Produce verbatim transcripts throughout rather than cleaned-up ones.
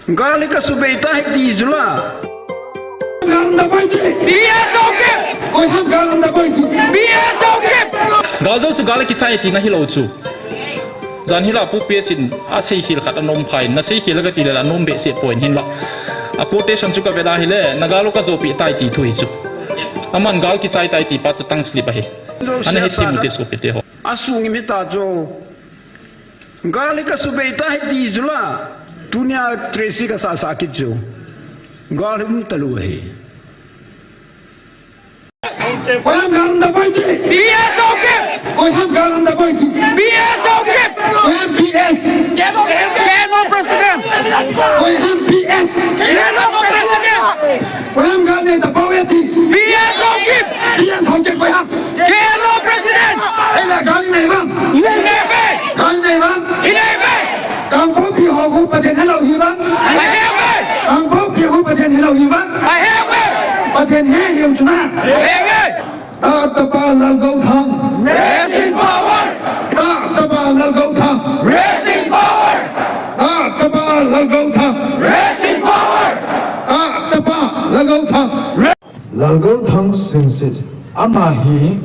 Gal hi kasubei tai ti chu la. Gal um tapoi ti. P S O kip. Koi ham gal um tapoi ti. P S O kip. Gal jou chu gal kichai tina hilou chu. Jan hi la Pu P S in asei khel khat anom pha in, nasei khel la kati le la anom behseh poi hinla. A quotation chu kavet a hile, na gal u kajopi tai ti thu hi chu. Aman gal kichai tai ti pa chu tongue slip ahi. Ana het thei mu te sopite ho. Asung im hita chu. Gal hi kasubei tai ti chu la. Tunia Tracy kasasa kit chu. Gal hi um talou ahi. Koi ham gal um tapoi ti. P S O kip. Koi ham gal um tapoi ti. P S O kip. Koi ham P S. K N O president. Koi ham P S. K N O president. Koi ham gal nei tapoi ti. P S O kip. P S O kip koi ham. K N O president. Ei la gal nei vang. Nei ve. Gal nei vang. Nei ve. Kangpokpi ho khu Pathen helou hi vang. Ahi ve. Kangpokpi khu Pathen helou hi vang. Ahi ve. Pathen he hiu chu na. Ahi ve. Ta chapa Lalgouthang. Rest in power. Ta chapa Lalgouthang. Rest in power. Ta chapa Lalgouthang. Rest in power. Ta chapa Lalgouthang. Lalgouthang Singsit, ama hi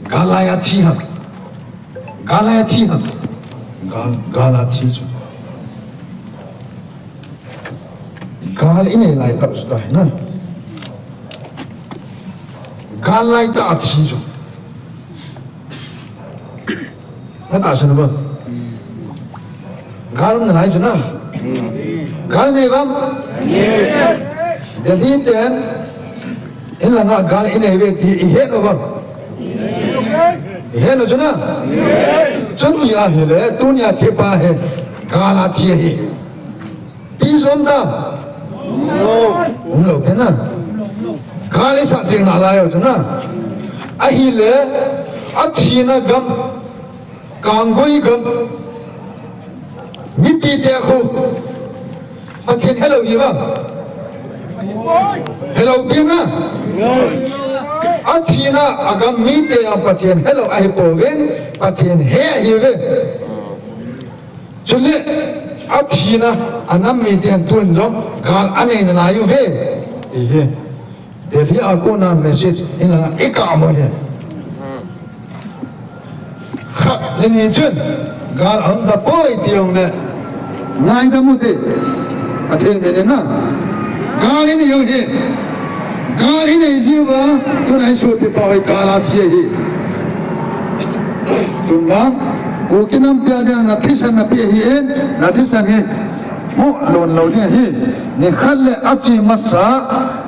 gal lai a thi ham. Gal lai a thi ham. Gal, gal a thi chu. Gal inei lai tah chu tahi na. Gal lai tah a thi chu. Na tahsan uvam? Gal um nalai chu na. Gal nei uvam? Delhi ten in langa gal inei uve ti ihet uvam? Ihet u chu na. Chun ijeh a hile tunia thi pa hi gal a thi ahi. Peace um tam? Umlou pen na. Gal isat jing nalai u chu na. Ahile, athina gam, Kanggui gam, mipite khu Pathen helou hi uvam? Helou pen na. Athina agam mite a Pathen helou ahi pouvin, Pathen he ahi uve. Chule, athina, anam mite hin tun jong, gal anei nalai uve. Ti hi. Delhi a kona message in la ikah mo hi. Khat le ni chun, gal um tapoi ti jong le. Ngaidam u te. Pathen min in na. Gal inei u hi. Gal inei jiu va, tuna isopi pa hi gal a thi ahi. Tun vang, Kuki nampi a dia na thisan na pe ahi in, na thisan hi. Mo lon lou ding ahi. Nikhat le achi masa,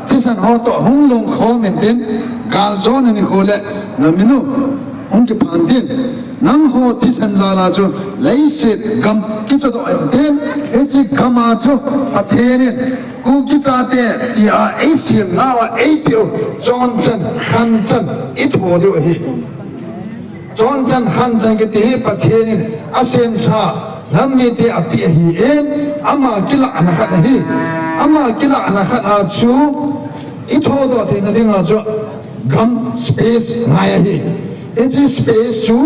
thisan ho toh hung lungkhom intin, gal jona nikho le, na min u, hung kiphan tin. Nangho thisan jal a chu, leiset gam kichodoh intin, hiche gam a chu, Pathen in, Kuki chate, tia eisem nau a eipeh u, chonchan, khanchan, itho diu ahi. Chonchan khanchan kiti hi Pathen in asemsa nam mite ati ahi in, ama kilahna khat ahi. Ama kilahna khat a chu ithodoh theina dinga chu gam space ngai ahi. Hiche space chu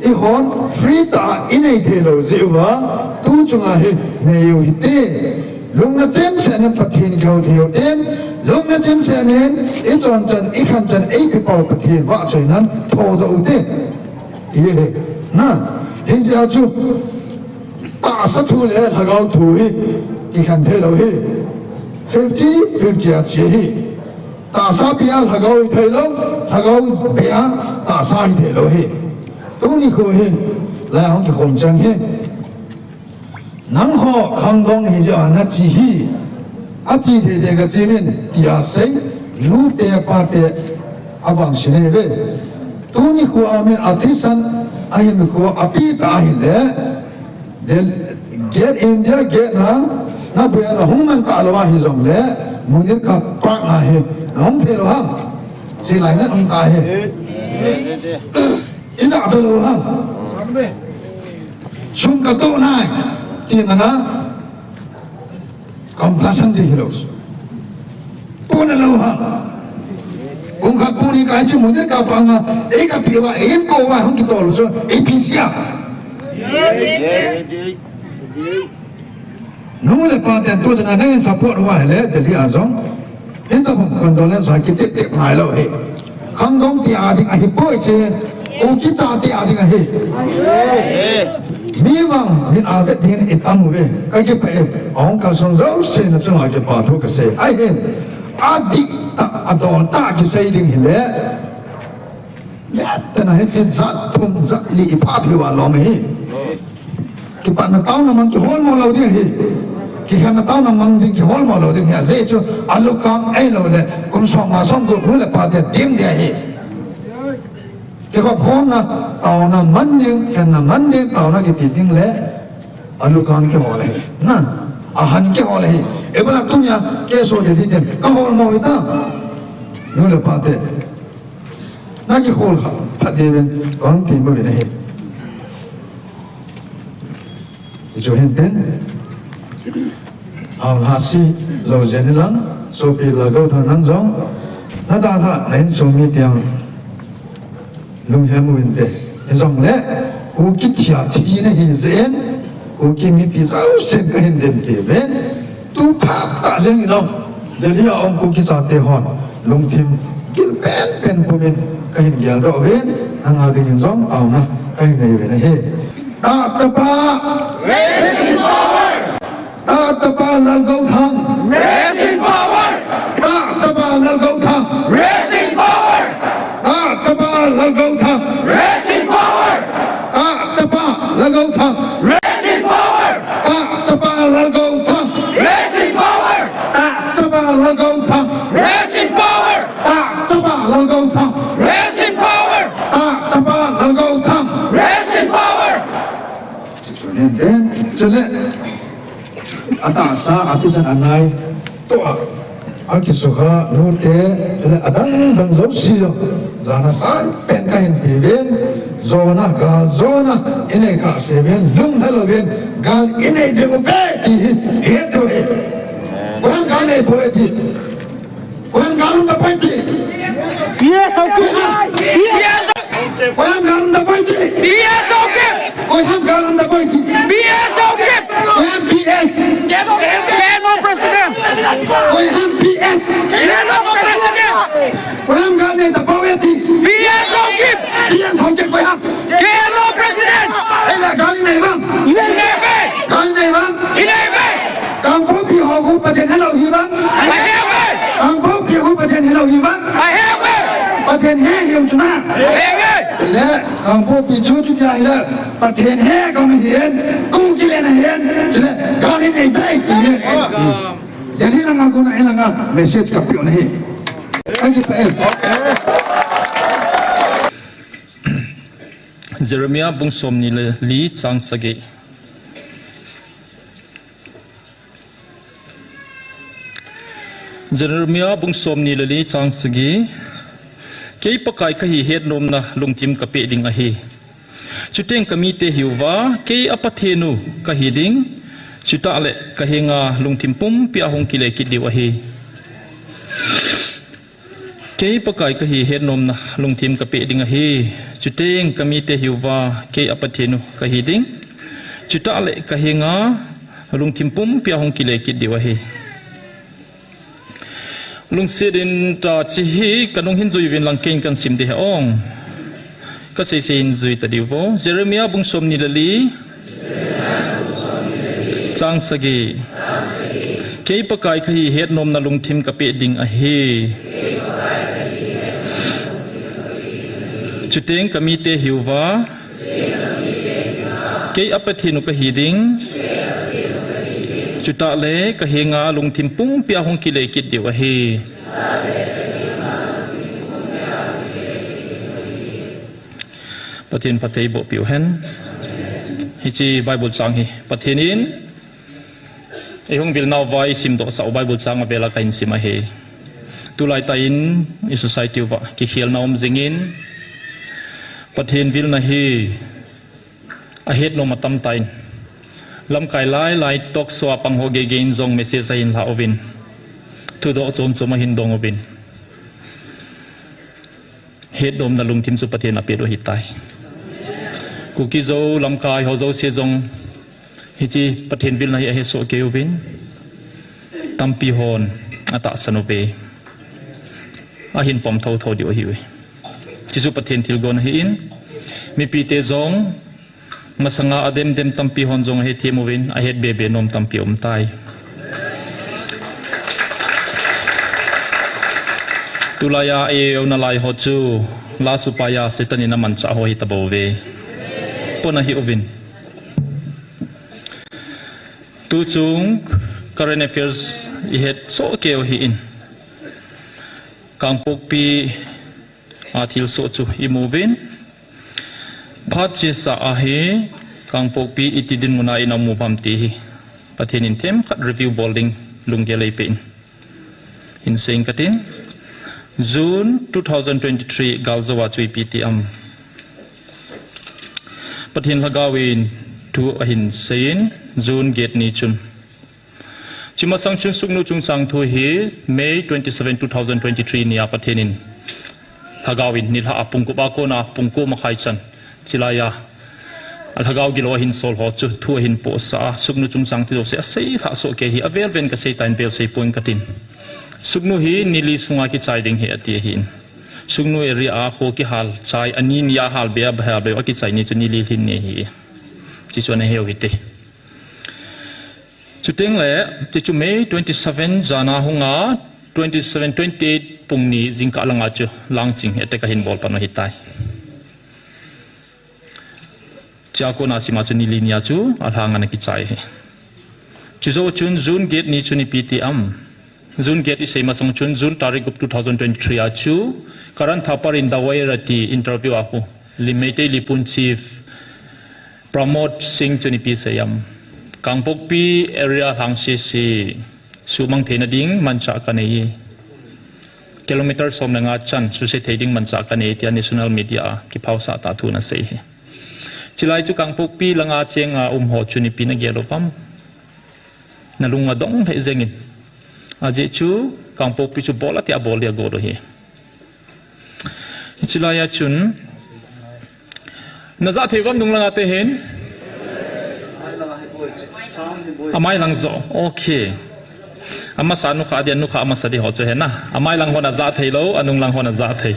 eihon free tah a inei theilou jeh uva, tu chunga hi nei u hite. Lungna chimset in Pathen kihou thei u tin, lungna chimset in, ichonchan, ikhanchan, eipeh pau Pathen vahchoina'n thodoh u te. Ti hi, na, hijeh a chu, tahsa thu le lhagao thu hi, kikhen theilou hi. Fifty fifty a che hi. Tahsa bei a lhagao hi theilou, lhagao bei a tahsa hi theilou hi. Tuni khu hi, lai hung kikhom chang hi. Nangho khangdong hi jeh a nachi hi, achi thei thei kachi uvin, tia sei, nu te pa te avangse nei uve. Tuni khu a min a thisan, ahinkho api ta ahile, del, gate India gate na, na buya na hung man talou ahi jongle, Munirka Park na hi, na hung thei lou ham. Chi lai na hung ta hi. Ijat chalou ham. Sum katoh nai. Ti mana. Compulsion ti hilou. Puna lou ham. Pung khat pung ni kachi Munirka Park a. Eikapi uva, eiko uva, hung kitol lou. Eipeh sia. Nu le pa ten tu chana nei support uva ahile Delhi a jong, hitobang condolence a kitep tep ngai lou ahi. Khangdong te a ding ahipoi, hiche Kuki chate a ding ahi. Mi vang mit a vet ding in i tam uve. Ka kipah e, ahung kalson jouse na chunga kipa thu kasei ahin. Adih tah, adol tah kisei ding hile, ya tena hiche jat thum jat li i pha phi uva lom ahi. Kipana taona mang kihol mo lou ding ahi. Kikhenna taona mang ding kihol mo lou ding ahi. Ajeh chu alukang ahilou le kum som nga som gup nu le pa te dim ding ahi. Kikhop khomna taona man ding, khenna man ding, taona kiti ding le alukang kihol ahi. Na, ahan kihol ahi. Ibola tunia K S O Delhi ten kahol mo hita. Nu le pa te. Na kihol kha, phat ding uvin, kong ti mo uvin ahi. Hichu hin tin. Aung Hasi lou jeng in lang, sopi Lalgouthang nang jong. Na dalha, na insung mi tiang. Lunghem uvin te. Hijongle, Kuki thia thi na hi jeh in, Kuki mipi jousen kahin denpi uvin. Tu phat tah jeng in lang. Delhi a um Kuki chate hon. Lungthim gil pen pen pumin kahin geldoh uvin. Nanga dingin jong taona kahin nei uvin ahi. Tah chapa! Race in power! Tah chapa Lalgouthang! Race in power! Tah chapa Lalgouthang! Race in power! Tah chapa Lalgouthang! Race in power! Tah chapa Lalgouthang! Race in power! Tah chapa Lalgouthang! Race in power! Tah chapa Lalgouthang! Race in power! Tah chapa Lalgouthang! Race in power! Tah chapa Lalgouthang! Race in power! Chule, atahsa, atijat anai, toh a, akisukha nute, chule adang dang jouse jong, jana sang pen kahin pe uvin, jona, gal jona, inei kahse uvin, lunglha louvin, gal inei jing uve ti hi, het uve. Koiham gal nei poi ti. Koiham gal um tapoi ti. P S O K. Koiham. P S O K. Koiham gal um tapoi ti. P S O K. Koiham gal um tapoi ti. P S O K. Koiham P S. K N O president. Koiham P S. K N O president. Koiham gal nei tapoi ti. P S O K. P S O K koiham. K N O president. Ahile gal inei uvem? Inei uve. Gal inei uvem? Inei uve. Kangpokpi ho khu Pathen helou hi uvem? Ahe uve. Kangpokpi khu Pathen helou hi uvem? Ahe uve. Pathen he hi um chu na. Ahe uve. Le Kangpokpi chu chutia hile Pathen he kong hin, Kuki le na hin, le gal inei uve ti hi. Delhi langa kona, hilanga message kapeh u ahi. Thank you, P M. Jeremiah bung somni le li chang sagi. Jeremiah bung somni le li chang sagi. Kei Pakai kahi hetnomna lungthim kapeh ding ahi. Chuteng kamite hiuva, kei a Pathen u kahi ding. Chutahle kahenga lungthim pumpia hung kile kit diu ahi. Kei Pakai kahi hetnomna lungthim kapeh ding ahi. Chuteng kamite hiuva, kei a Pathen u kahi ding. Chutahle kahenga lungthim pumpia hung kile kit diu ahi. Lungset in tah hiche hi kanung hin jui uvin lang kei in kasim ding ahi. Kaseisei in jui tadiu vo. Jeremiah bung somni le li. Chang sagi. Kei Pakai kahi hetnomna lungthim kapeh ding ahi. Chuteng kamite hiuva. Kei a Pathen u kahi ding. Chutahle kahenga lungthim pumpia hung kile kit diu ahi. Pathen phatthei boh piu hen. Hiche Bible chang hi Pathen in eihung vilnauva isimdoh sau Bible chang avela kahin sim ahi. Tulai tah in i society uva kikhelna um jingin Pathen vilna hi ahetnom atam tan. Lamkai lai lai talk show a pang ho geigei in jong message ahin la uvin. Thudoh chom chom ahin dong uvin. Hetnomna lungthim chu Pathen in apeh u ahitai. Kuki Zo lamkai ho jouse jong Hiche Pathen vilna hi ahe soh kei uvin, tampi hon atahsan uve. Ahin pom thotho diu ahiuve. Chuchu Pathen thilgon ahin, mipite jong masanga ademdem tampi hon jong ahethem uvin, ahet bebe nom tampi aumtai. Tulaiya euna lai ho chu, la supaiya Satan in amanchah ho hitabouve. Pona ahiuvin. Tuchung current affairs ihet soh keiyu ahin, Kangpokpi a thilsoh chu imuvin, phat chesa ahi, Kangpokpi iti dinmuna ina umu vam ti hi Pathen in themkhat review bol ding lunggel eipeh in, hinsei inge katin. June two thousand twenty-three galjouva chu ipi ti am? Pathen Lhagao in thu ahin seiyin, June get ni chun. Chumasang chun Sugnu chungchang thu hi May twenty-seven, two thousand twenty-three nia Pathen in Lhagao in nilhah a pungkup a kona pungkup makhai chan, chilaiya Lhagao gilou ahin sol ho chu thu ahin pohsah a, Sugnu chungchang thu jouse aseilhah soh kei hi avel ven kaseitan, vel seipoi inge katin. Sugnu hi ni li sunga kichai ding ahi ati ahin. Sugnu area a kho kihal chai, ani nia hal be a, hal be a kichai ni chu ni li lhin ni ahi. Chuchu ana heu hite. Chuteng le, chuchu May twenty-seven jana hunga, twenty-seven, twenty-eight pung ni jingkah langa chu Langching attack ahin bol pan u ahitai. Chua kona sima chu ni li nia chu alhang ana kichai ahi. Chujou chun June get ni chun ipi ti am? June get isei masang chun June tarik gup two thousand twenty-three a chu Karan Thapar in The Wire a ti interview a khu Meitei Lipun Chief Pramod Singh chun ipi asei am? Kangpokpi area lhang sese suhmang theina ding manchah kanei e. Kilometer som le nga chan suse thei ding manchah kanei e tia national media a kiphaosah tah thu ana sei ahi. Chulai chu Kangpokpi langa chenga um ho chun ipi nagel uvam? Nalung adong lheh jengin. Ajeh chu Kangpokpi chu bol a tia bol dia gol u ahi. Chulaiya chun najah thei uvam nung langa te hin? Amai lang joh. Okay. Amasa nukha dia, nukha amasa di ho chu hena. Amai lang hon ajah thei lou, anung lang hon ajah thei.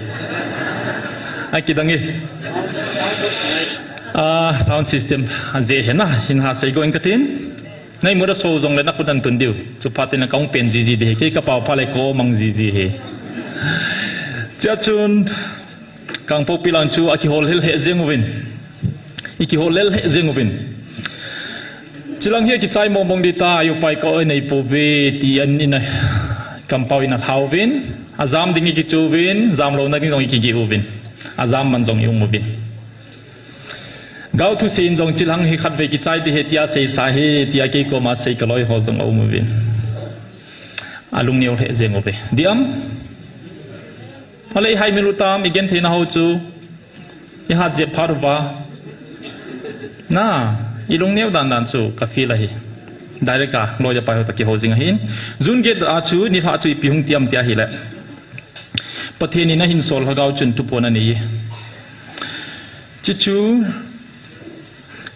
Akidang e. Ah, sound system ajeh hena, hin ha sei go inge katin. Nai mura so jong le nakhut nan tun diu. Chu phatin a kaung pen jiji di hi. Kei kapao pha le ko mang jiji hi. Chua chun Kangpokpi lang chu akihol lheh jeng uvin. Ikihol lheh jeng uvin. Chulang hi akichai mong mong ding ta, upai ka oi nei pouve ti an ina kampao ina lhauvin. Ajam ding ikichu uvin, jam louna ding jong ikigih uvin. Ajam man jong ium uvin. Gao thusei in jong chulang hi khatvei kichai ding ahi tia seisa hi, tia kei koma sei kaloi ho jong aum uvin. Alung neo lheh jeng uve. Diam? Ahile ihaimil u tam, igenthei na ho chu. Ihat jep phat uva. Na, ilung neo dan dan chu ka feel ahi. Direct a, loi le pai ho toh kihou jing ahin. June get a chu, nilhah chu ipi hung tiam tia ahile. Pathen in ahin sol Lhagao chun thuphon anei e. Chuchu,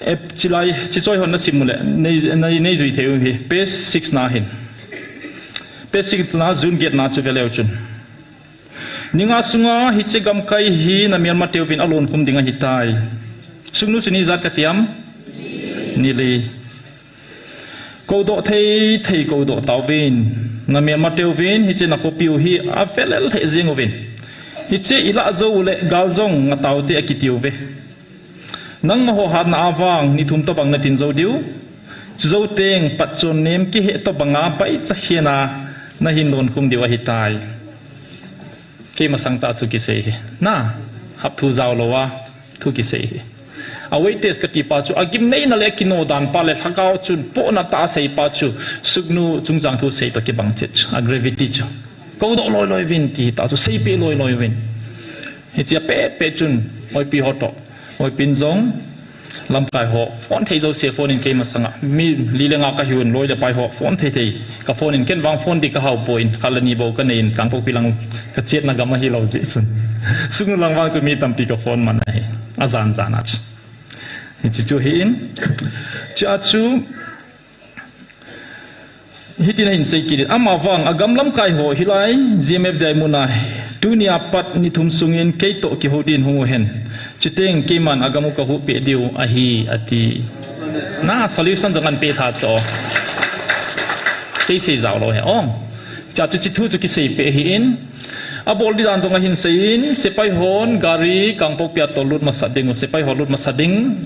eh, chulai, chuchoi hon nasim uleh, nei, nei, nei jui thei u hi, page six na hin. Page six na, June get na chu veleu chun. Ni nga sunga hiche gamkai hi namelma teuvin alonkhum ding ahitai. Sugnu chu ni ijat kati am? Ni li. Koudoh thei thei koudoh tauvin, namelma teuvin, hiche nakhopiu hi avelel lheh jeng uvin. Hiche ilah jou uleh gal jong ngataote akitiuve. Nangma ho hatna a vang ni thum tobang natin jou diu. Chujou teng patchon nem kiheh tobanga baicha khena nahin lonkhum diu ahitai. Kei masang tah chu kisei hi. Na, hapthu jao lou a thu kisei hi. A weightage kati pa chu, agimneina le akinoh dan pa le Lhagao chun pohna tah a sei pa chu, Sugnu chungchang thusei toh kibang chet chu, a gravity chu. Koudoh loi loi uvin ti tah chu, seipeh loi loi uvin. Hiche a pet pet chun, oipi ho toh, oipin jong, lamkai ho, phone thei jouse phone in kei masanga. Mi li le nga kahiuvin, loi le pai ho, phone thei thei. Ka phone in ken vang phone di kahau poi, khat le ni bou kanei in, Kangpokpi lang kachetna gam ahilou jeh chun. Sugnu lang vang chu mi tampi ka phone man ahi. Ajan jan a chu. Hiche chu ahin. Chia chu, hitin ahin sei kit in, ama vang, agam lamkai ho hilai, G M F D I muna, tunia pat ni thum sungin keitoh kihou din hung uhen. Chuteng keiman agam u kahuhpeh diu ahi, ati. Na, solution jong anpe tha chu. Kei sei jao lou ahi, ong. Chia chu hiche thu chu kiseipeh ahin. Abol di dan jong ahin seiyin, sepai hon, gari, Kangpokpi a tollut masa ding, sepai ho lut masa ding.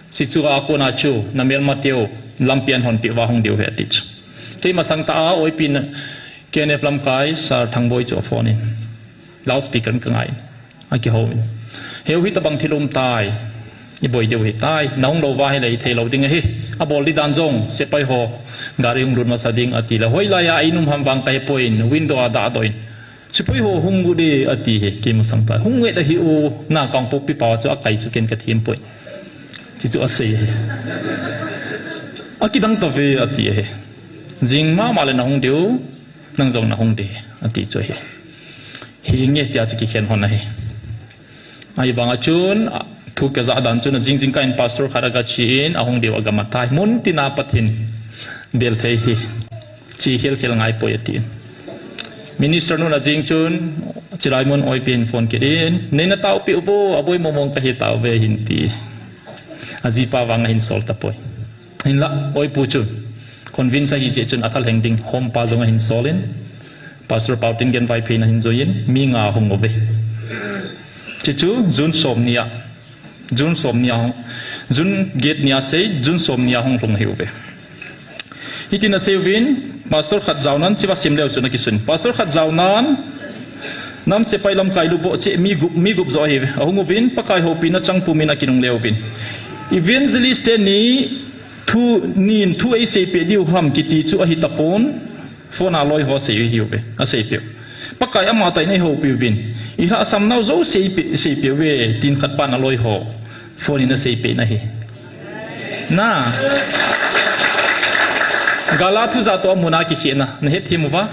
Hichu a kona chu, namelmateu, lampi ahonpeh uva hung diu ahi ati chu. Kei masang tah a, oipi na, K N F lamkai, Sir Thangboi chu aphone in. Loudspeaker in kangai in. Akihou in. Heu hitobang thil um tai. Iboi diu ahitai. Nahung lou uva ahile ithei lou ding ahi. Abol di dan jong, sepai ho, gari hung lut masa ding ati le. Hoilai a, inum ham vang kahepoi in, window a dah doh in. Sepai ho hung u de ati ahi, kei masang tah. Hung nget ahi u, na Kangpokpi pao chu akai chu ken kathem poi. Hichu asei ahi. Akidang tave ati ahi. Jing mama le nahung diu, nang jong nahung de, ati chu ahi. Hinge tia chu kikhen lhon ahi. Ahivanga chun, a, thu kajah dan chun, ajing jingkah in pastor khat agache in, ahung diu agam atai. Mun tina Pathen bel thei ahi. Che khel khel ngai poi atin. Minister nun ajing chun, chilai mun oipi hin phone kit in, neina taopeh uvo, aboi momong kahi tauve ahin ti. Ajipa vang ahin sol tapoi. Hinla, oipu chun, convince ahi jeh chun athalheng ding, home pa jong ahin sol in, Pastor Paotingen Vaiphei in ahin joi in, mi nga ahung uve. Hichu, June som ni a, June som ni a hung, June get ni a sei, June som ni a hung lhung ahiuve. Hitin asei uvin, pastor khat jaonan, hichea simleu chun akisun. Pastor khat jaonan, nam sepai lamkai luboh cheh mi gup, mi gup jo ahiuve. Ahung uvin, Pakai houpina chang pumin akinungle uvin. Evangelist teni thu, nin thu eiseipeh diu ham kiti chu ahitapon, phone a loi ho asei ahiuve, aseipeh u. Pakai amatah in eihoupi uvin. Ilhahsam nau jouse eipeh, seipeh uve, tin khat pan aloi ho phone in aseipeh in ahi. Na. Gal a thu jat toh amun a kikhehna, nahet them uva.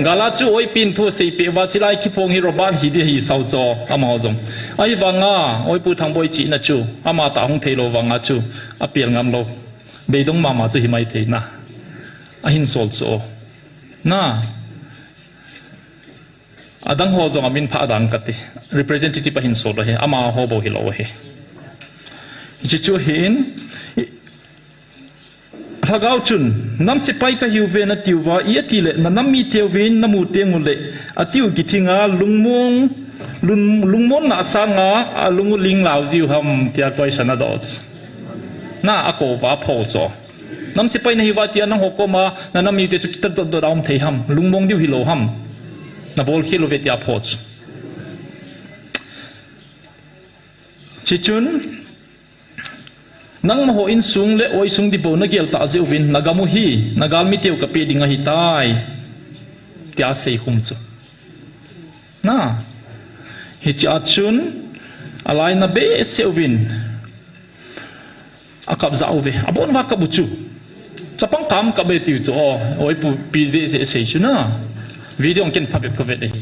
Gal a chu oipin thu aseipeh uva, chilai kiphong hi Robert hi ding ahi sao cho, amaho jong. Ahivanga, oipu Thangboi chihna chu, amatah hung theilou vanga chu, apel ngam lou. Beidong mama chu himai thei na. Ahin sol chu. Na. Adang ho jong amin phah dan kati. Representative ahin sol ahi. Amaho bou hilou ahi. Hichu hin, Lhagao chun, nam sepai kahiuve natiuva, iti le, nanam miteuvin, namu tengule, atiu kithinga, lungmong, lung, lungmonna sanga, alung u ling lau jiu ham, tia question adoh. Na, akou uva apho cho. Nam sepai nahiuva tia nangho koma, nanam mite chu kitadot dot a um thei ham, lungmong diu hilou ham. Nabol khel uve tia apho cho. Hichun, nangmaho insung le oisung dibou nagel tah jeh uvin, nagam u hi, nagalmi teu kapeh ding ahitai. Tia asei khum chu. Na, hichea chun, alaina behseh uvin, akap jah uve. Abon uva akap u chu. Chapang tam kap e tiu chu, o, oipu pi deh jeh sei chu na. Video ken phabep kavet ahi.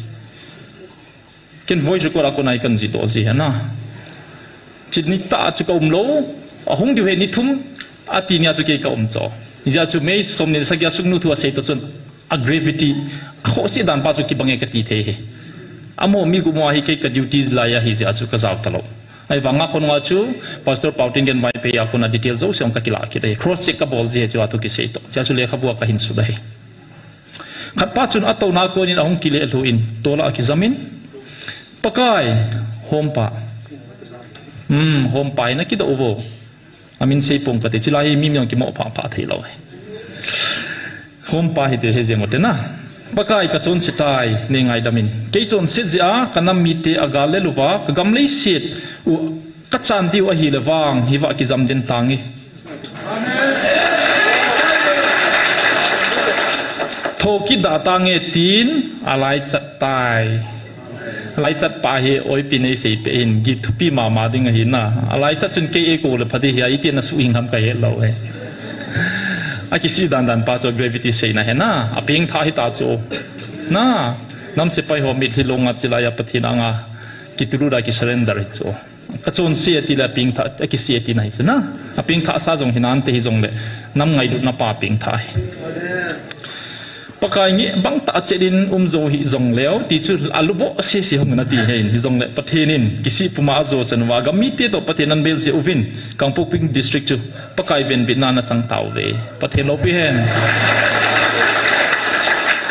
Ken voice record a kona hi kan jih doh ji hi na. Chini tah chu ka um lou, ahung diu hi ni thum, ati nia chu kei ka um cho. Hijeh chun May som ni le sagi a Sugnu thu asei toh chun a gravity, akhohse dan pa chu kibang e kati thei hi. Amaho mi gup mo a hi kei ka duty lai ahi jeh chun ka jao talou. Ahivanga khonunga chu Pastor Paotingen Vaiphei a kona detail jouse jong ka kilah kit ahi. Cross check ka bol ji hi chua thu kisei toh. Chua chu lekhabu a ka hin sut ahi. Khat pa chun atouna konin ahung kile lhu in, tol a akijam in, Pakai, home pa. Hmm, home pa hi na kidoh uvo. Amin sei pong kate, chilai hi mi min kimo pha pha thei lou. Home pa hi te he jeng u te na. Pakai ka chonse tai, nei ngaidam in. Kei chonset jeh a, ka nam mite agal le luva, ka gam leiset u, ka chan diu ahile vang, hiva kijam den tange. Tho kida tange tin, alaichat tai. Alaichat pa hi, oipi nei sei pe in, gift thupi mama ding ahi na. Alaichat chun kei eikou le pha di hi, iti na suhing ham ka he lou he. Akisih dan dan pa chu gravity sei na he na. Apeng tha hita chu. Na, nam sepai ho mitlhi longa chilai a Pathen anga. Kitulu da ki surrender hi chu. Kachonse ati le apengthah, akise ati nahi chu na. Apengthah sa jong hinante hijongle, nam ngailutna pa pengthah ahi. Pakai ngeh bangtah a chet in um jou hih jongleu, ti chu aluboh sese hung nati ahin, hijongle Pathen in kisih puma ajo chan uva, gam mite toh Pathen in abel jeh uvin, Kangpokpi District chu Pakai venbitna in achang tauve. Pathen loupi hen.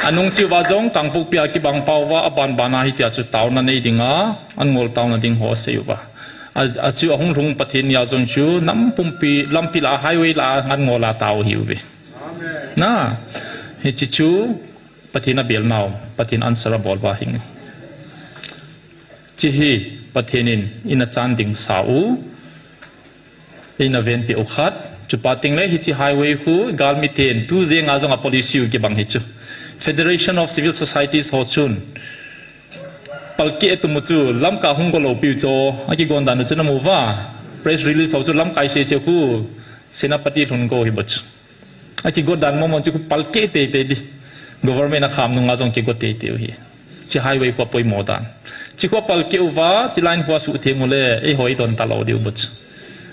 Anung cheh uva jong Kangpokpi a kibang pau va, aban ban a hitia chu taona nei dinga, an ngol taona ding ho asei uva. A, achu ahung lhung Pathen nia jong chu nam pumpi lampi lah a, highway lah a an ngol a tao ahiuve. Na, hiche chu Pathen abel nau, Pathen answer abol uva ahi. Hiche hi Pathen in eina chan ding sa u, eina venpeh u khat. Chupa tengle hiche highway khu galmi ten tu jenga jong a policy u kibang hi chu. Federation of Civil Societies ho chun palkeh tum u chu lamkai hung go lou piu chu, akigon dan u chu namu uva. Press release ho chu lamkai sese khu Senapati lhun go hi bou chu. Akigo dan momo chu khu palkeh teitei di. Government akham nunga jong kigo teitei u hi. Hiche highway khu apoimo dan. Hiche khu apalkeh uva, hiche line khu asuhtheng ule, eiho idon talou diu bou chu.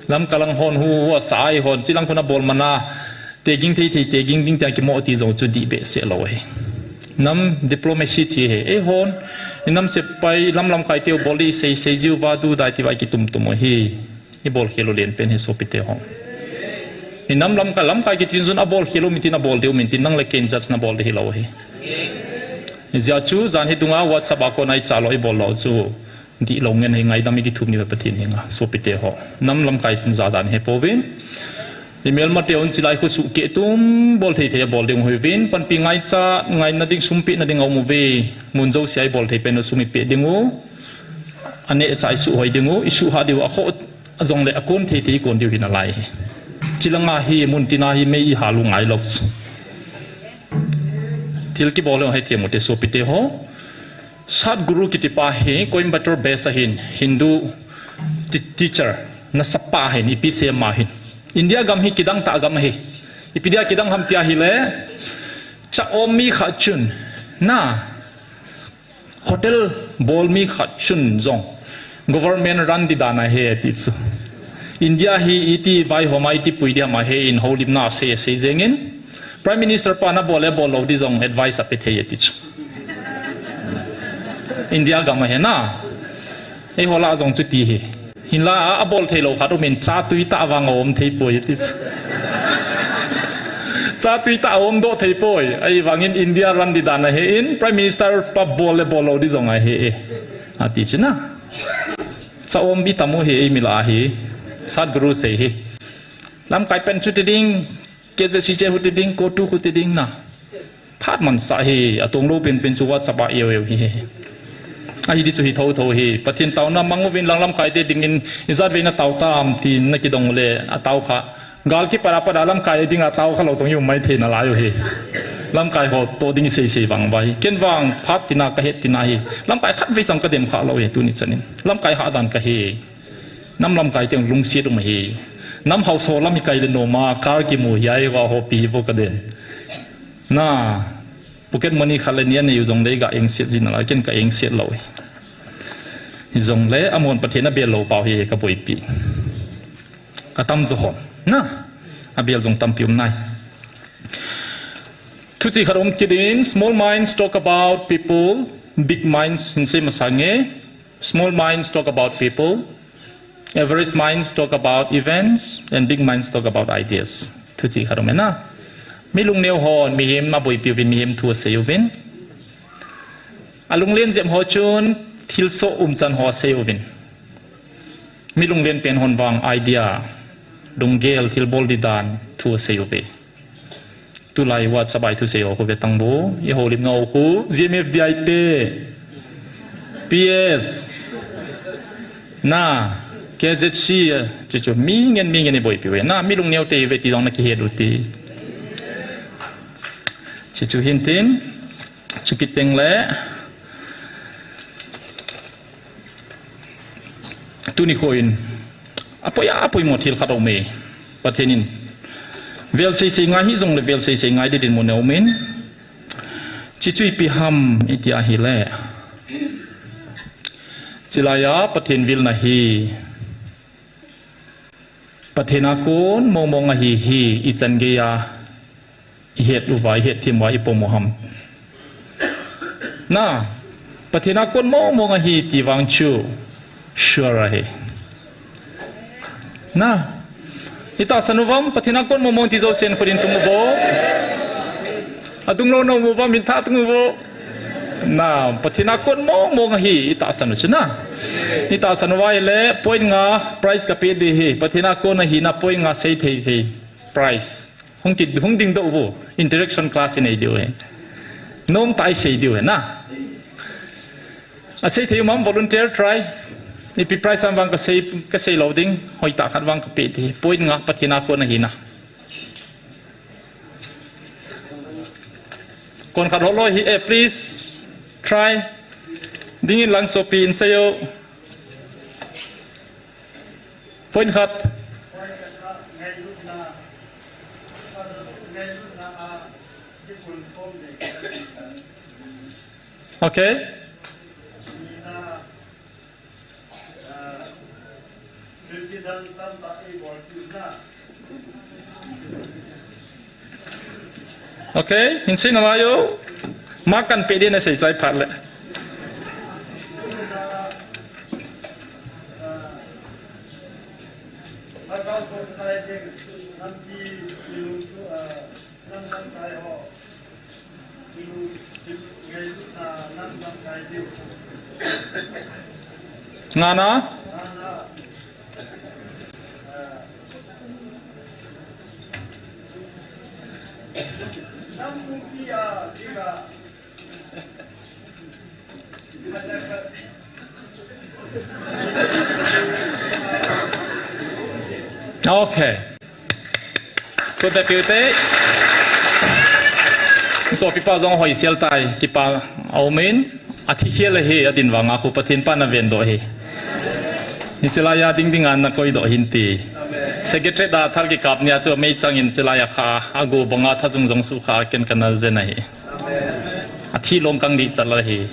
Lamkai lang hon hu, hu asa eihon, hiche lang khu nabol mana, teging thei thei, teging ding tia kimo ti jong chu dih behseh lou ahi. Nam diplomacy hiche hi. Eihon, inam sepai, lam lamkai teu bol di sei, sei jiu va, du dai ti va kitum tum u hi. Ibol khel u len pen hi sopite ho. Inam lamkai, lamkai kiti chun abol khel u mitin abol diu mitin nang le ken judge nabol di hilou hi. Hijeh chun jan hi dunga WhatsApp a kona icha lou ibol lou chu dihlou ngen hi ngaidam ikithum diu Pathen henga sopite ho. Nam lamkai tin ja dan hi pouvin. Imelmate un hiche lai khu suhkeh tum bol thei thei abol ding u hiuvin. Panpi ngaichat, ngaina ding sumpeh na ding aum uve. Mun jousea ibol thei pen u sum ipeh ding u. Aneh cha isuh hoi ding u, isuh hah diu akhoh jongle akon thei thei ikon diu hi nalai hi. Hiche langa hi, mun tina hi mei ihal u ngailou chu. Thil kibol ho hethem u te sopite ho. Sadhguru kitipa hi Coimbatore base ahin, Hindu ti-, teacher, nasapa ahin, ipi sema ahin. India gam hi kidang tah gam ahi. Ipi dia kidang ham tia ahile, cha-om mi khat chun, na, hotel bol mi khat chun jong government run di dan ahi ati chu. India hi iti vaihom a iti pui di ham ahi in houlimna asei, asei jengin. Prime Minister pa nabol le bol lou di jong advice ape thei ati chu. India gam ahi na. Eiho lah jong chuti hi. Hinla a, abol thei lou khat umin, cha tui tah vang aum thei poi ati chu. Cha tui tah aum doh thei poi. Ahivangin India run di dan ahi in, Prime Minister pa bol le bol lou di jong ahi e. Ati chu na. Cha-om itam u hi eimi lah ahi. Sadhguru sei hi. Lamkai pen chuti ding, K Z C che huti ding, CoTU huti ding na. Phat mansah hi, atong lou penpen chu WhatsApp a eu eu hi. Ahi di chu hi thotho hi. Pathen taona mang uvin lang lamkai te dingin, ijat vei natao tam tin nakidong ule, atao kha. Gal kipat a pat a lamkai dinga tao kha lou tong hi um maithei nalai u hi. Lamkai ho toh ding isei sei vang uva hi. Ken vang phat tina kahet tina hi. Lamkai khatvei chang kadem kha lou hi tuni chanin. Lamkai hahdan kahi. Nam lamkai teng lungset um ahi. Nam haosa lam hi kai le nom a, car kimu hi a, eiho hopi hi bou kaden. Na, pocket money khat le ni anei u jongle iga engset ji nalai, ken ka engset lou hi. Hijongle amahon Pathen abel lou pau hi kaboipi. Atam jo hon. Na, abel jong tampi um nai. Thuchih khat um kit in, small minds talk about people, big minds hin sei masang e. Small minds talk about people, average minds talk about events, and big minds talk about ideas. Thuchih khat um e na. Mi lungneo hon mihem aboipi uvin, mihem thu asei uvin. Alunglen jep ho chun thilsoh umchan ho asei uvin. Mi lunglen pen hon vang idea, lunggel, thilbol di dan thu asei uve. Tulai WhatsApp a ithusei ho khu ve tang vo. Ihoulimna ho khu G M F D I te, P S, na, K Z C, chuchu mi ngen mi ngen iboipi uve. Na, mi lungneo te ive ti jong nakihet u hite. Chuchu hintin, chukit tengle Tuni kho in apoi a, apoimo thil khat aume. Pathen in vel seisei ngai hijongle vel seisei ngai ding dinmun aumin. Chuchu ipi ham iti ahile, chulaiya Pathen vilna hi Pathen a kon mong mong ahi hi, ichan geiya ihet uva, ihet them uva, ipom u ham? Na, Pathen a kon mong mong ahi ti vang chu sure ahi. Na, itahsan uvam, Pathen a kon mong mong ti jousen khut in tung uvo. Adung lou na um uvam, min tha tung uvo. Na, Pathen a kon mong mong ahi, itahsan u chu na. Itahsan uva ahile, point nga prize kapeh ding ahi. Pathen a kon ahina point nga seithei thei prize. Hung ki, hung dingdoh uvo. Interaction class inei diu ahi. Nomtah a isei diu ahi na. Asei thei um am, volunteer, try. Ipi prize ham vang kasei, kasei lou ding. Hoitah khat vang kapeh ding. Point nga Pathen a kon ahina. Kon khat hol lou hi, eh, please try. Dingin lang chopi in seiyo. Point khat. Okay. Okay, hin sei nalai o. Mark kan pe ding nasei chai phat le. Ngana. Okay. Khut beh peh u hite. Sopipa jong hoisel tai, kipa aumin, athi khel ahi, adin vanga khu Pathen pan aven doh ahi. Hiche laiya ding dinga nakoi doh hinte. Secretary da thal kikap nia chu meichang in hiche laiya kha, agu banga thajung jong sukha, ken kana jen ahi. Athi long kang dih chat ahi.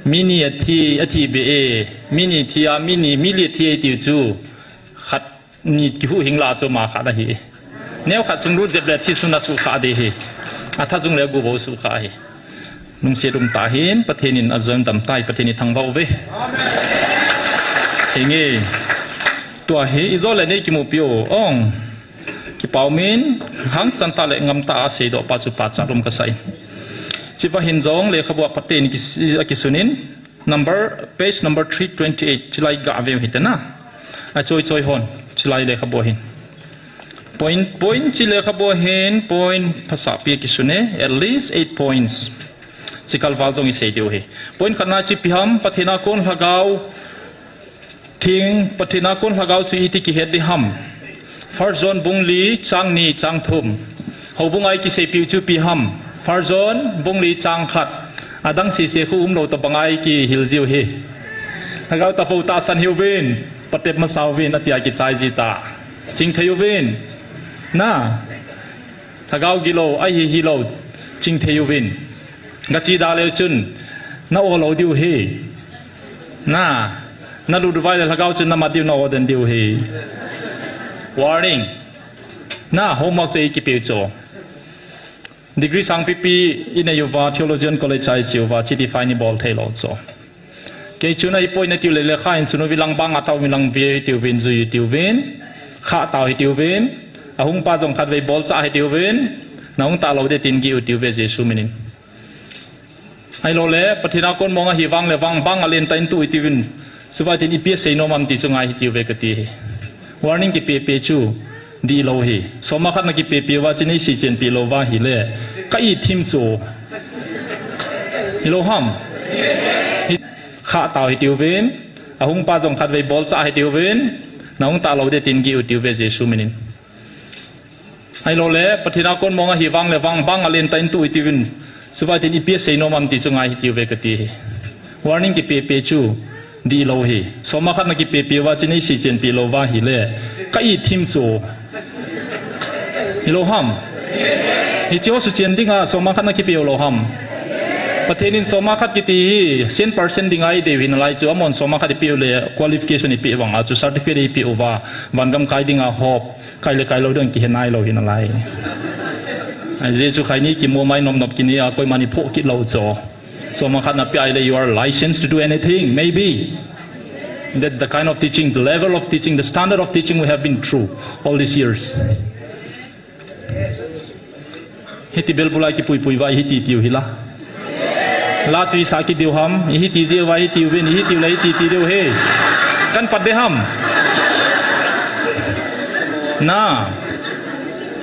Mi ni athi, athi be e. Mi ni thi a, mi ni, mi li athi e tiu chu. Khat ni kihuhhing la chu ama khat ahi. Neo khat sunglut jep le thi sun asukha ding ahi. Athajung le agu bou sukha ahi. Lungset um tah in, Pathen in ajou dam tai, Pathen ithangvah uve. Hinge. Tua hi, ijou le nei kimupi u. Ong. Kipa umin, hangsan tah le ngam tah a seidoh pa chu pachat um kasah in. Hiche va hin jong lekhabu a phaten kis-, akisunin, number, page number three twenty-eight, chilai gah veu hite na. Achoi choi hon, chilai lekhabu a hin. Point, point hiche lekhabu a hin, point phasahpi akisun e, at least eight points. Hiche kalval jong isei diu ahi. Point khatna chu ipi ham, Pathen a kon lhagao, Thing, Pathen a kon lhagao chu iti kihet ding ham. First John bung li, chang ni, chang thum. Houbung a ikiseipiu chu ipi ham. First John bung li, chang khat. Adang sese khu umlou tobang a ikihil jiu ahi. Lhagao tapou tahsan hiuvin, patep masa uvin, atia kichai ji ta. Chingthei uvin. Na. Lhagao gilou, ahi hilou, chingthei uvin. Gachi da leu chun, na-o lou diu ahi. Na, nalut uva ahile lhagao chun namat diu, na-o den diu ahi. Warning. Na, homework chu eikipeu chu. Degree sangpipi inei uva, Theologian College a iche uva, hiche define ibol thei lou chu. Kei chun ahi poi natiu le, lekha hin sun uvin lang banga tao uvin lang ve tiuvin, jui tiuvin, kha tao hitiuvin, ahung pa jong khatvei bolcha hitiuvin, nahung talou ding tin gih u tiuve Jesu minin. Ahilou le, Pathen a kon mong ahi vang le vang, banga lentah in tu hitiuvin, suvai tin ipi asei nom am ti chu ngai hitiuve kati ahi. Warning kipepe chu, Dihlou ahi. Soma khat nakipepe uva, chun eisei chenpi lou uva ahile. Ka it thim chu. Hilou ham. Hi, kha tao hitiuvin. Ahung pa jong khatvei bolcha hitiuvin. Nahung talou ding tin gih u tiuve Jesu minin. Ahilou le, Pathen a kon mong ahi vang le vang, banga lentah in tu hitiuvin. Suvai tin ipi asei nom am ti chu ngai hitiuve kati ahi. Warning kipepe chu. Dihlou ahi. Soma khat nakipepe uva, chun eisei chenpi lou uva ahile. Ka it thim chu. Hilou ham. Hiche ho suchen dinga, soma khat nakipeu lou ham. Pathen in soma khat kiti hi cent percent ding a eidei u hinalai chu, amahon soma khat eipeh u le qualification eipeh vang a chu certificate eipeh uva, vangam kai dinga hope, kai le kai lou ding kihe nailou hinalai. Ajeh chu khaini kimu mai nop nop kini a koiman eiphoh kit lou chu. Soma khat napeh a ahile you are licensed to do anything, maybe. That's the kind of teaching, the level of teaching, the standard of teaching we have been through all these years. Hiti bel bula kipui pui uva hiti tiu hila. La chu isa kit diu ham, hiti ji uva hiti uvin, hiti ula hiti ti diu he. Kan pat de ham. Na.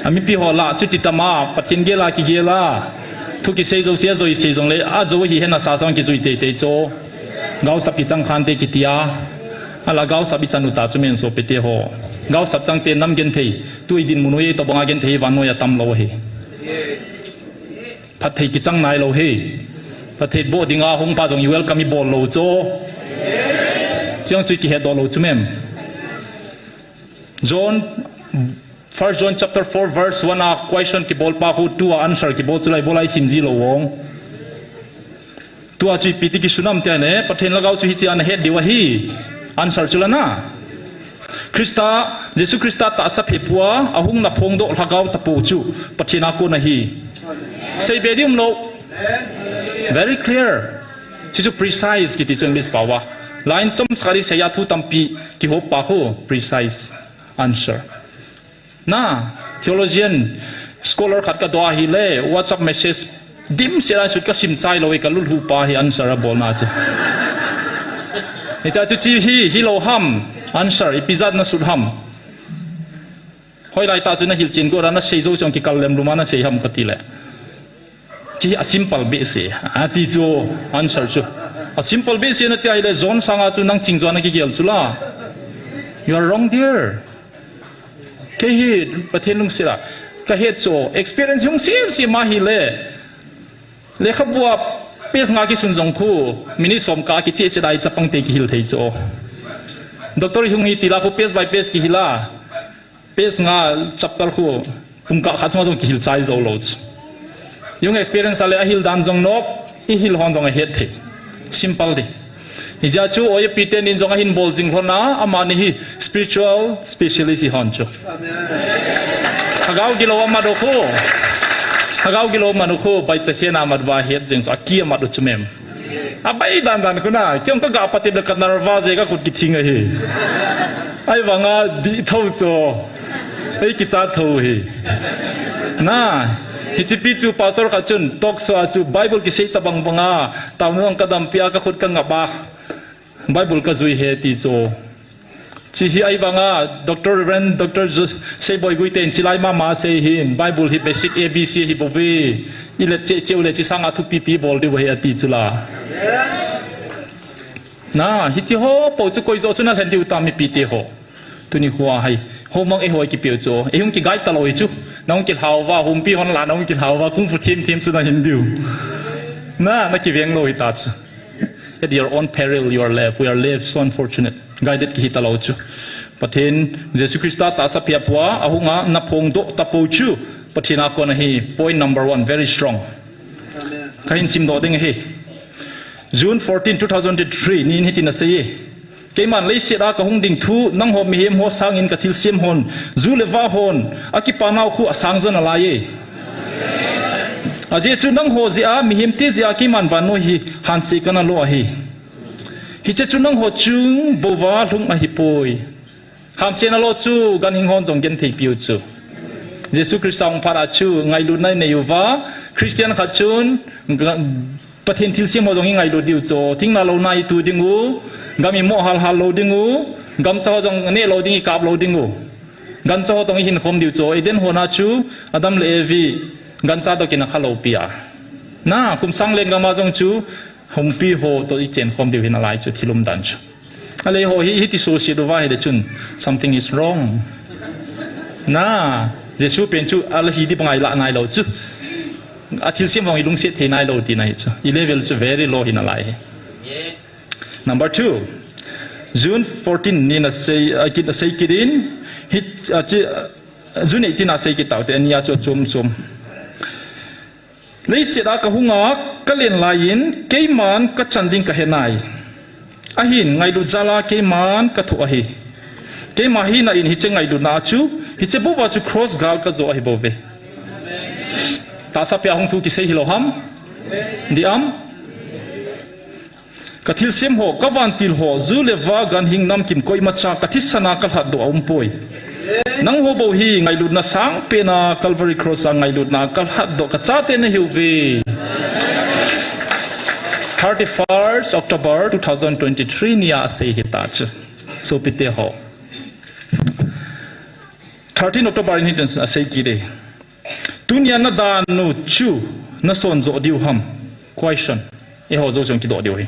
Amipi ho la chu ti tama, Pathen gel a kigel a. Thu kisei jouse ajou sei jongle, ajou hi hena sa sang kijui teitei chu. Gaosap kichang khante kitia. Ala gaosap ichan u ta chu men sopite ho. Gaosap changte nam genthei. Tui dinmun u hi tobanga genthei vannoi a tamlou hi. Phatthei kichang nailou hi. Phatthei boh dinga hung pa jong i welcome ibol lou chu. Chiang chu kihet doh lou chu mem. John, First John chapter four verse one a question kibol pa khu tua answer kibol chu lai bol a isim ji lou vang. Tua chu ipi ti kisun am tia le, Pathen lhagao chu hichea nahet diu ahi. Answer chu la na. Christa, Jesu Christa tahsa phe pua, ahung na phongdoh lhagao tapou chu, Pathen a kon ahi. Sei be diu um lou. Very clear. Chu chu precise kiti chu English pao a. Line chom sakhat isei a thu tampi kihop pa khu precise answer. Na, theologian, scholar khat kadoh ahile, WhatsApp message, dimset a sut kasim chai lou, kalulhu pa hi answer abolna chu. Hicha chu chi hi, hilou ham, answer, ipi jat nasut ham. Hoilai ta chu nahil chen gora nasei jou chong kikal lem luma nasei ham kati le. Chi a simple behseh, ati chu answer chu. A simple behseh nati ahile John sanga chu nang ching chu ana kigel chu la. You are wrong there. Kei hi Pathen lungset a kahet chu experience hung sim sim ahile. Lekhabua page nga kisun jong khu minute som ka kiche che dai chapang te kihil thei chu. Doctor hung hi tila khu page by page kihila. Page nga chapter khu pung kah khat sunga jong kihil chai jou lou chu. Jong experience ale ahil dan jong nop, ihil hon jong ahet thei. Simple di. Hijeh chu oipi ten in jong ahin bol jing lhon a, amani hi spiritual specialist ihon chu. Lhagao gilou amat u khu. Lhagao gilou amat u khu, baicha khen amat uva het jing chu, aki amat u chu mem. Abai dan dan khu na, kei jong kaga patep le ka nervous e, kakhut kithing ahi. Ahivanga dih tho chu. Ei kicha tho hi. Na, hiche pi chu pastor khat chun talk show a chu Bible kisei tabang banga, taona jong kadampi a kakhut kangap a. Bible kajui e ti chu. Chi hi ahivanga, Doctor Reverend Doctor Jo-, Seiboi Guite in chilai mama asei hin, Bible hi basic A B C hi bouve, ilet cheh cheh u le chi sanga thupi pi bol diu ahi ati chu la. Na, hiche ho pou chu koi joh chu nalhen diu ta mipi te ho. Tuni khoa hi, homework eiho kipeu chu, eihung ki guide talou hi chu, nahung kilhau va, humpi hon la, nahung kilhau va, kung fu thim thim chu nahin diu. Na, nakiveng lou hita chu. At your own peril, you are left. We are left so unfortunate. Guided kihi talou chu. Pathen, Jesu Christa tahsa phe a pua, ahunga na phongdoh tapou chu, Pathen a kon ahi. Point number one, very strong. Kahin simdoh ding ahi. June fourteen, two thousand three, nin hitin asei e. Keiman leiset a kahung ding thu, nangho mihem ho sangin kathilsem hon, ju le va hon, akipa nau khu asang jo nalai e. Ajeh chu nangho jeh a, mihemte jeh a keiman vannoi hi hanse kana lo ahi. Hiche chu nangho chung bouva lhung ahipoi. Hamsetna lo chu ganhing hon jong genthei piu chu. Jesu Christa hung phat a chu ngailutna inei uva, Christian khat chun, ga-, Pathen thilsem ho jong ingailut diu chu. Thingna louna itu dingu, gam imo hal hal lou dingu, gamcha ho jong neh lou ding ikap lou dingu. Gancha ho tong ihin khom diu chu. Eden hon a chu, Adam le Evi, gancha toh kin akha lou pi a. Na, kum sang lenggam a jong chu, humpi ho toh ichen khom diu hi nalai chu, thil umdan chu. Alei ho hi, hiti suhset uva hile chun, something is wrong. Na, Jesu pen chu, ala hi di bangai la nailou chu. Athilsem vang ilungset thei nailou tina hi chu. I level chu very low hi nalai hi. Number two, June fourteen nin asei, a kit, asei kit in, hi, a chi, a, June eighteen asei kit taute, ania chu achom chom. Leiset a kahunga kalen laiyin keiman kachan ding kahenai. Ahin ngailut jala keiman kathoh ahi. Keima hina in hiche ngailutna chu, hiche bou a chu cross gal kajo ahi bouve. Tahsa pia hung thu kisei hilou ham? Diam? Kathilsem ho, kavantil ho, ju le va, ganhing namkim, koimacha kathisana kalhatdoh aumpoi. Nangho bou hi ngailutna sangpena Calvary Cross a ngailutna kalhatdoh kachate nahiuve. Thirty-first October two thousand twenty-three nia asei hitachu. Sopite ho. Thirteen October in hitin asei kit e. Tunia nadanu chu nasonjoh diu ham? Question. Eiho jouse kidoh diu ahi.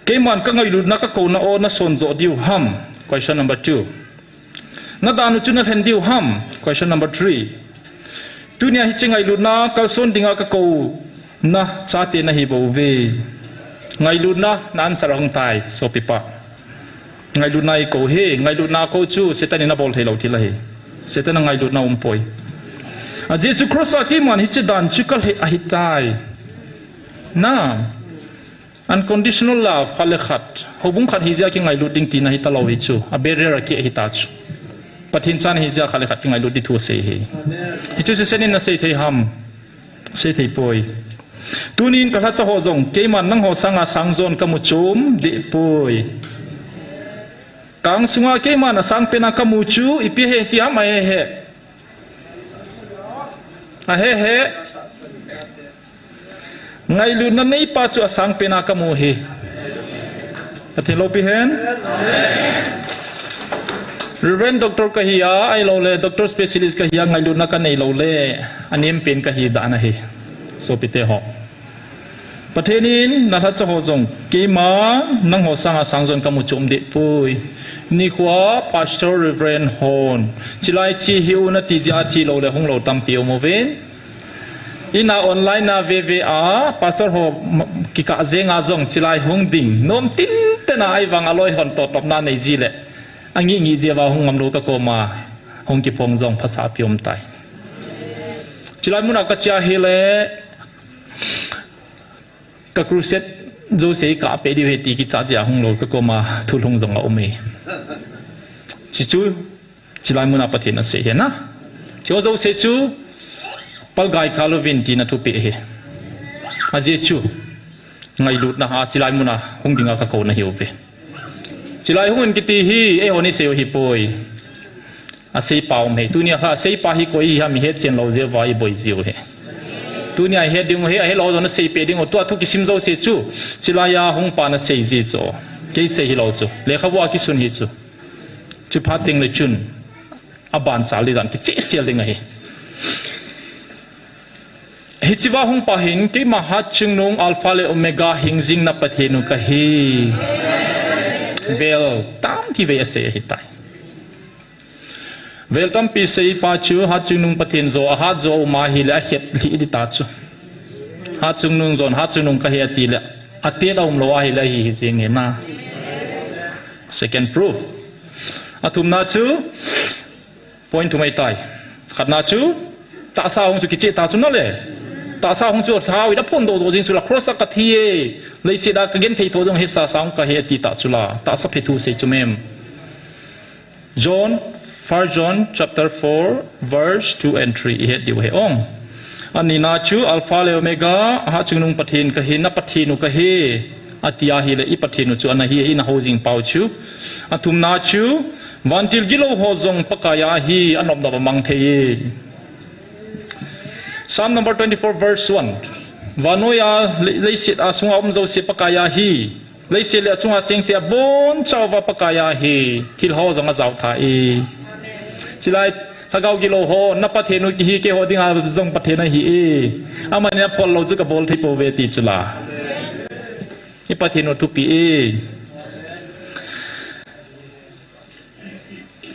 Keiman kangailutna kakouna o nasonjoh diu ham? Question number two. Nadanu chu nalhen diu ham? Question number three. Tunia hiche ngailutna kalson dinga kakouna chate nahi bouve. Ngailutna na answer ahung tai, sopipa. Ngailutna ikou hi, ngailutna kou chu Satan in abol theilou thil ahi. Satan a ngailutna umpoi. Ajeh chu cross a keiman hiche dan chu kalheh ahitai. Na. Unconditional love, khat le khat. Houbung khat hijeh a kingailut ding tina hitalou hichu. A barrier akeh hitachu. Pathen chan hijeh a khat le khat kingailut ding thu asei hi. Hichu Satan in asei thei ham? Asei theipoi. Tunin kalhacha ho jong, keiman nangho sanga sangjon kamu chom dehpoi. Kang sunga keiman asangpena kamu chu, ipi ahi ti ham? Ahehe. Ahehe. Ngailutna neipa chu asangpena kamu hi. Pathen loupi hen. Reverend Doctor kahi a, ahiloule Doctor Specialist kahi a, ngailutna kanei loule, anempen kahi dan ahi. Sopite ho. Pathen in nalhacha ho jong, keima nangho sanga sangjon kamu chom dehpoi. Nikhoa Pastor Reverend hon, chilai che hih un ati jeh a che loule hunglou tampi aum uvin. Ina online a veve a, Pastor ho kikah jenga jong chilai hung ding nom tinten a, ahivang aloi hon totopna nei ji le, angih ngih jeh uva hung ngamlou kakoma hung kiphong jong phasahpi umtai. Chilai muna kache ahile, ka crusade jouse ikahpeh diu ahi ti kichat jeh a hunglou kakoma thulhung jong aume. Chuchu, chilai muna Pathen asei hi na. Chuho jouse chu, palgai kal uvin tina thupeh ahi. Ajeh chu, ngailutna a chilai muna hung dinga kakouna ahiuve. Chilai hung in kiti hi, eihon isei u ahipoi. Aseipa um ahi. Tunia kha aseipa hi koi ham ihetchen lou jeh uva iboi jiu ahi. Tunia ihet ding u ahi, ahilou jong naseipeh ding u. Tua thu kisim jouse chu, chilai a hungpa nasei ji chu. Kei sei hilou chu. Lekhabua kisun hi chu. Chuphat tengle chun, abanchal ding dan kichehsel ding ahi. Hichea hungpa hin, keima hatchungnung Alpha le Omega hingjingna Pathen u kahi. Vel tampi vei asei ahitai. Vel tampi seipa chu hatchungnung Pathen jo, ahat jo uma ahile akhet lheh ding tachu. Hatchungnung jon, hatchungnung kahi atile, atet aumlou ahile ahi hijeng ahi na. Second proof. Athumna chu, point thum ahitai. Khatna chu, tahsa hung chu kicheh tachu nale. Tahsa hung chu lhau in aphondoh doh jing chu la cross a kathi e. Leiset a kagenthei tho jong hesa sang kahi ati tachu la. Tahsa phethu sei chu mem. John, First John chapter four, verse two and three ihet diu ahi ong. Anina chu Alpha le Omega, hatchungnung Pathen kahi, na Pathen u kahi, ati ahile i Pathen u chu ana hi, ina hou jing pau chu. Athumna chu, vantil gilou ho jong Pakai a ahi, anop nop a mang thei e. Psalm number twenty-four verse one. Vannoi a le-, leiset a sunga um jouse Pakai a ahi. Leiset le achunga chengte abonchauva Pakai a ahi. Thil ho jong ajao tha e. Chilai lhagao gilou ho, na Pathen u kihi, keiho dinga jong Pathen ahi e. Amanin aphol lou chu kabol thei pouve ti chu la. I Pathen u thupi e.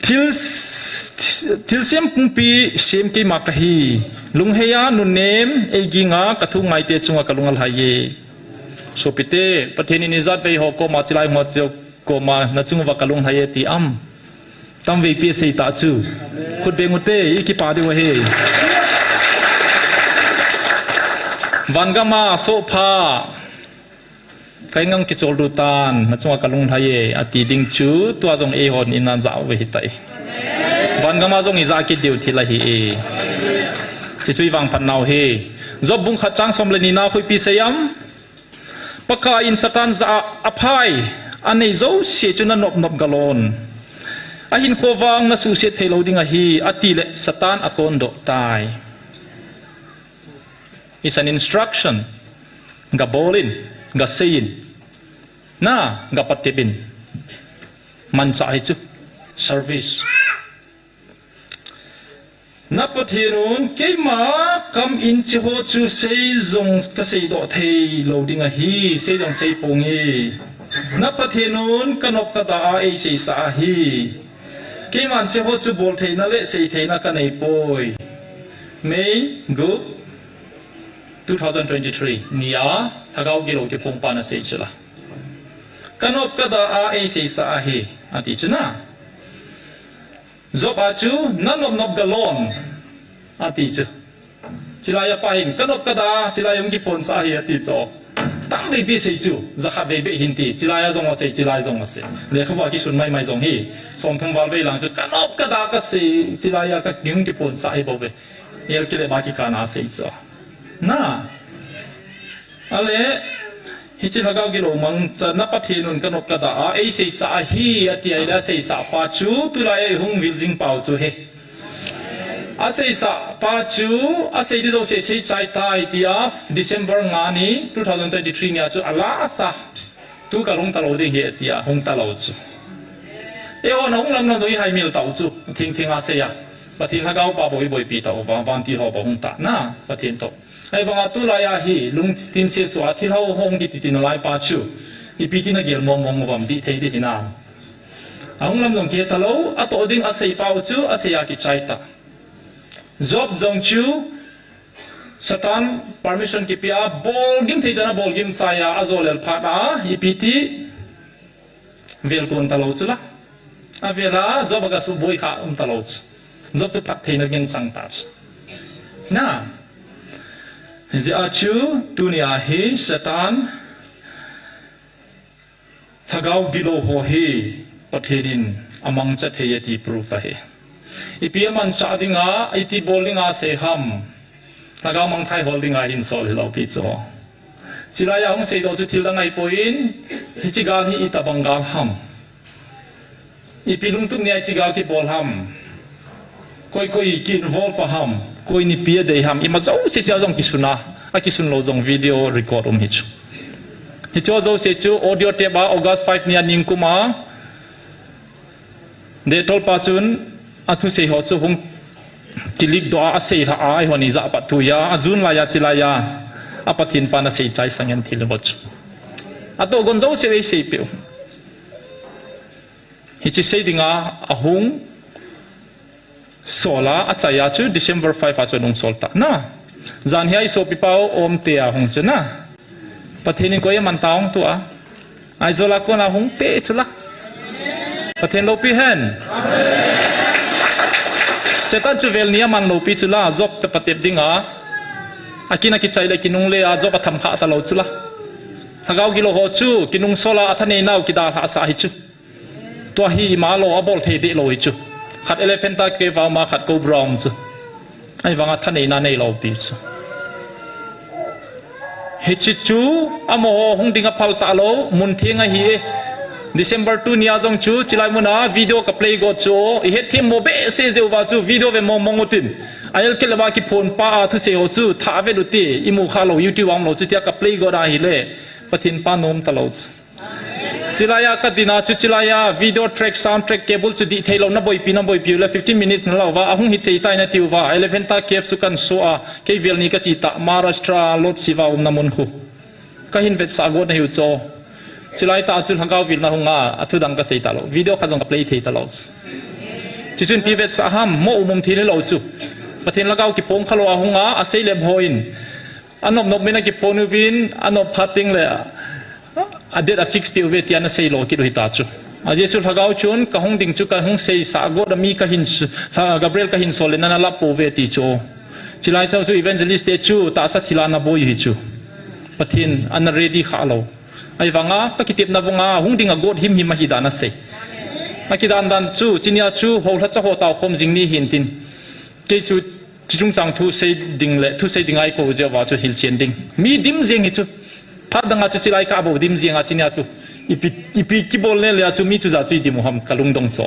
Thil, thilsem pumpi sem keima kahi. Lungheiya nunnem eiginga kathu ngaite chunga kalung alhai e. Sopite, Pathen in ijat vei ho koma, chilai ho chu koma, nachung uva kalung alhai e ti am? Tamveipi asei tachu. Khut beng ute, ikipa diu ahi. Vangama sohpha, ka ingang kichol du tan, na chunga ka lunglhai e, ati ding chu, tua jong eihon ina jao ve hitai. Vangama jong ija kit diu thil ahi e. Chuchu i vangphat nau hi. Job bung khat chang som le ni na khu ipi sei am? Pakai in Satan jah a aphai, anei jouse chu na nop nop galon. Ahinkho vang na suhset thei lou ding ahi, ati le Satan akondoh tai. It's an instruction. Gabol in, gasei in, na, gapatep in. Manchah hi chu. Service. Na Pathen un, keima kam in hicheho chu sei jong kasei doh thei lou ding ahi, sei jong sei ponge. Na Pathen un, ka nop ka dah a eiseisah ahi. Keiman hicheho chu bol theina le sei theina kanei poi. May, gup, two thousand twenty-three nia, Lhagao gilou kiphong pan asei chu la. Ka nop ka dah a eiseisah ahi, ati chu na. Job a chu, na nop nop galon, ati chu. Chilai a pa hin, ka nop ka dah, chilai a hung kiphonsah ahi, ati chu. Tam vei pi sei chu, jakhat vei beh hin ti, chilai a jong asei, chilai jong asei. Lekhabu a kisun mai mai jong hi, somthum val vei lang chu, ka nop ka dah kasei, chilai a ka hung kiphonsah ahi bou ve. Elkele ba kikana sei chu. Na. Ale, hiche Lhagao gilou mangcha na Pathen un ka nop ka dah a, eiseisah ahi, ati ahile aseisah pa chu, tulai a ihung vil jing pau chu hi. Aseisah pa chu, asei di jouse sei chai tai tia, December nga ni, two thousand twenty-three nia chu, a last a. Tu ka lhung talou ding hi, tia, hung talou chu. Eihon ahung lam lam jong i haimil tau chu, thing thing a sei a. Pathen Lhagao pa bou i boipi tau, van, vantil ho bou hung tah na, Pathen toh. Ahivanga tulai a hi, lungthim seh chu a thil ho hung kiti ti nalai pa chu. Ipi ti na gel mong mong uvam dih thei dih hinam. Ahung lam jong kihe talou, atoh ding asei pau chu, asei a kichai ta. Job jong chu, Satan permission kipe a, bol gim thei chan a bol gim chai a, ajo lel phat a, ipi ti, vel kon talou chu la. Avel a, Job a gasuboi kha um talou chu. Job chu phattheina gin chang ta chu. Na. Hijeh a chu, tunia hi Satan, Lhagao gilou ho hi, Pathen in amangcha thei e ti proof ahi. Ipi amanchah dinga, iti bol dinga sei ham. Lhagao mangthai hol dinga hinsol hilou pi chu. Chilai a hung seidoh chu thil dang ahipoi in, hiche gal hi itobang gal ham. Ipi lungtup nia hiche gal kibol ham. Koi koi ki involve a ham. Koi in ipi adei ham. Ima jouse chu a jong kisun a. Akisun lou jong video record um hi chu. Hiche jouse chu audio tape a August five nia ningkum a. Dehtol pa chun athusei ho chu hung kileak doh a, asei lhah a, eihon ija pat thu a, ajun lai a, chilai a, a Pathen pan asei chai sang in thil bou chu. Atoh gon jouse eisei peh u. Hiche sei dinga ahung sol a, achai a chu December five a chu ahung sol ta. Na, jan hi a isopipa u Omte a hung chu na. Pathen in koi aman tao hung tu a. Aizawl a kona hung peh chu la. Pathen loupi hen. Satan chu vel ni aman loupi chu la, Job toh patep dinga. Akin akichai le kinungle a, Job atham kha talou chu la. Lhagao gilou ho chu, kinungsol a, athanei nau kidalhah sah hi chu. Tua hi ima lou, abol thei deh lou hi chu. Khat elephanta cave a um a, khat cobra um chu. Ahivanga thaneina neilou pi chu. Hiche chu, amaho hung ding aphal talou, mun theng ahi e. December two nia jong chu, chilai muna video ka play got chu, ihet them mo behseh jeh uva chu, video ve mong mong utin. Aelkele ba kiphon pa a thusei ho chu, thah vet ute, imu kha lou, YouTube a um lou chu, tia ka play got ahile, Pathen pa nom talou chu. Chilai a kadin a chu chilai a video track, sound track, cable chu dih theilou na boipi, na boipi u le fifteen minutes na lau va, ahung hithei tai na tiu va, elephanta cave chu kan so a, kei vel ni kachi ta, Maharashtra Lord Shiva umna mun khu. Kahin vetsah got na hiu chu. Chilai ta chu lhagao vilna hung a, athu dang kasei talou, video khat jong ka play thei talou. Chuchun ipi vetsah ham, mo um um thei lou chu. Pathen lhagao kiphong khalou a hung a, asei lem hon. Anop nop min akiphon uvin, anop phat teng le, a date afix peh uve tia ana sei lo kit u hita chu. Ajeh chu lhagao chun, kahung ding chu kahung seisah got a mi kahin s-, lha-, Gabriel kahin sol le nana lap pouve ti chu. Chulai tah chu evangelist te chu tahsa thil a ana boi hi chu. Pathen ana ready kha lou. Ahivanga, ka kitepna vanga, hung ding a God himhim ahi dan asei. Akidan dan chu, chunia chu, houlhacha ho tao khom jing ni hintin. Kei chu, chi chungchang thu sei ding le, thu sei ding a i kou jeh uva chu hilchen ding. Mi dim jeng hi chu. Phat dang a chu chulai ka bou dim jeng a chunia chu. Ipi, ipi kibol le le a chu mi chu ja chu i dim u ham ka lungdong chu.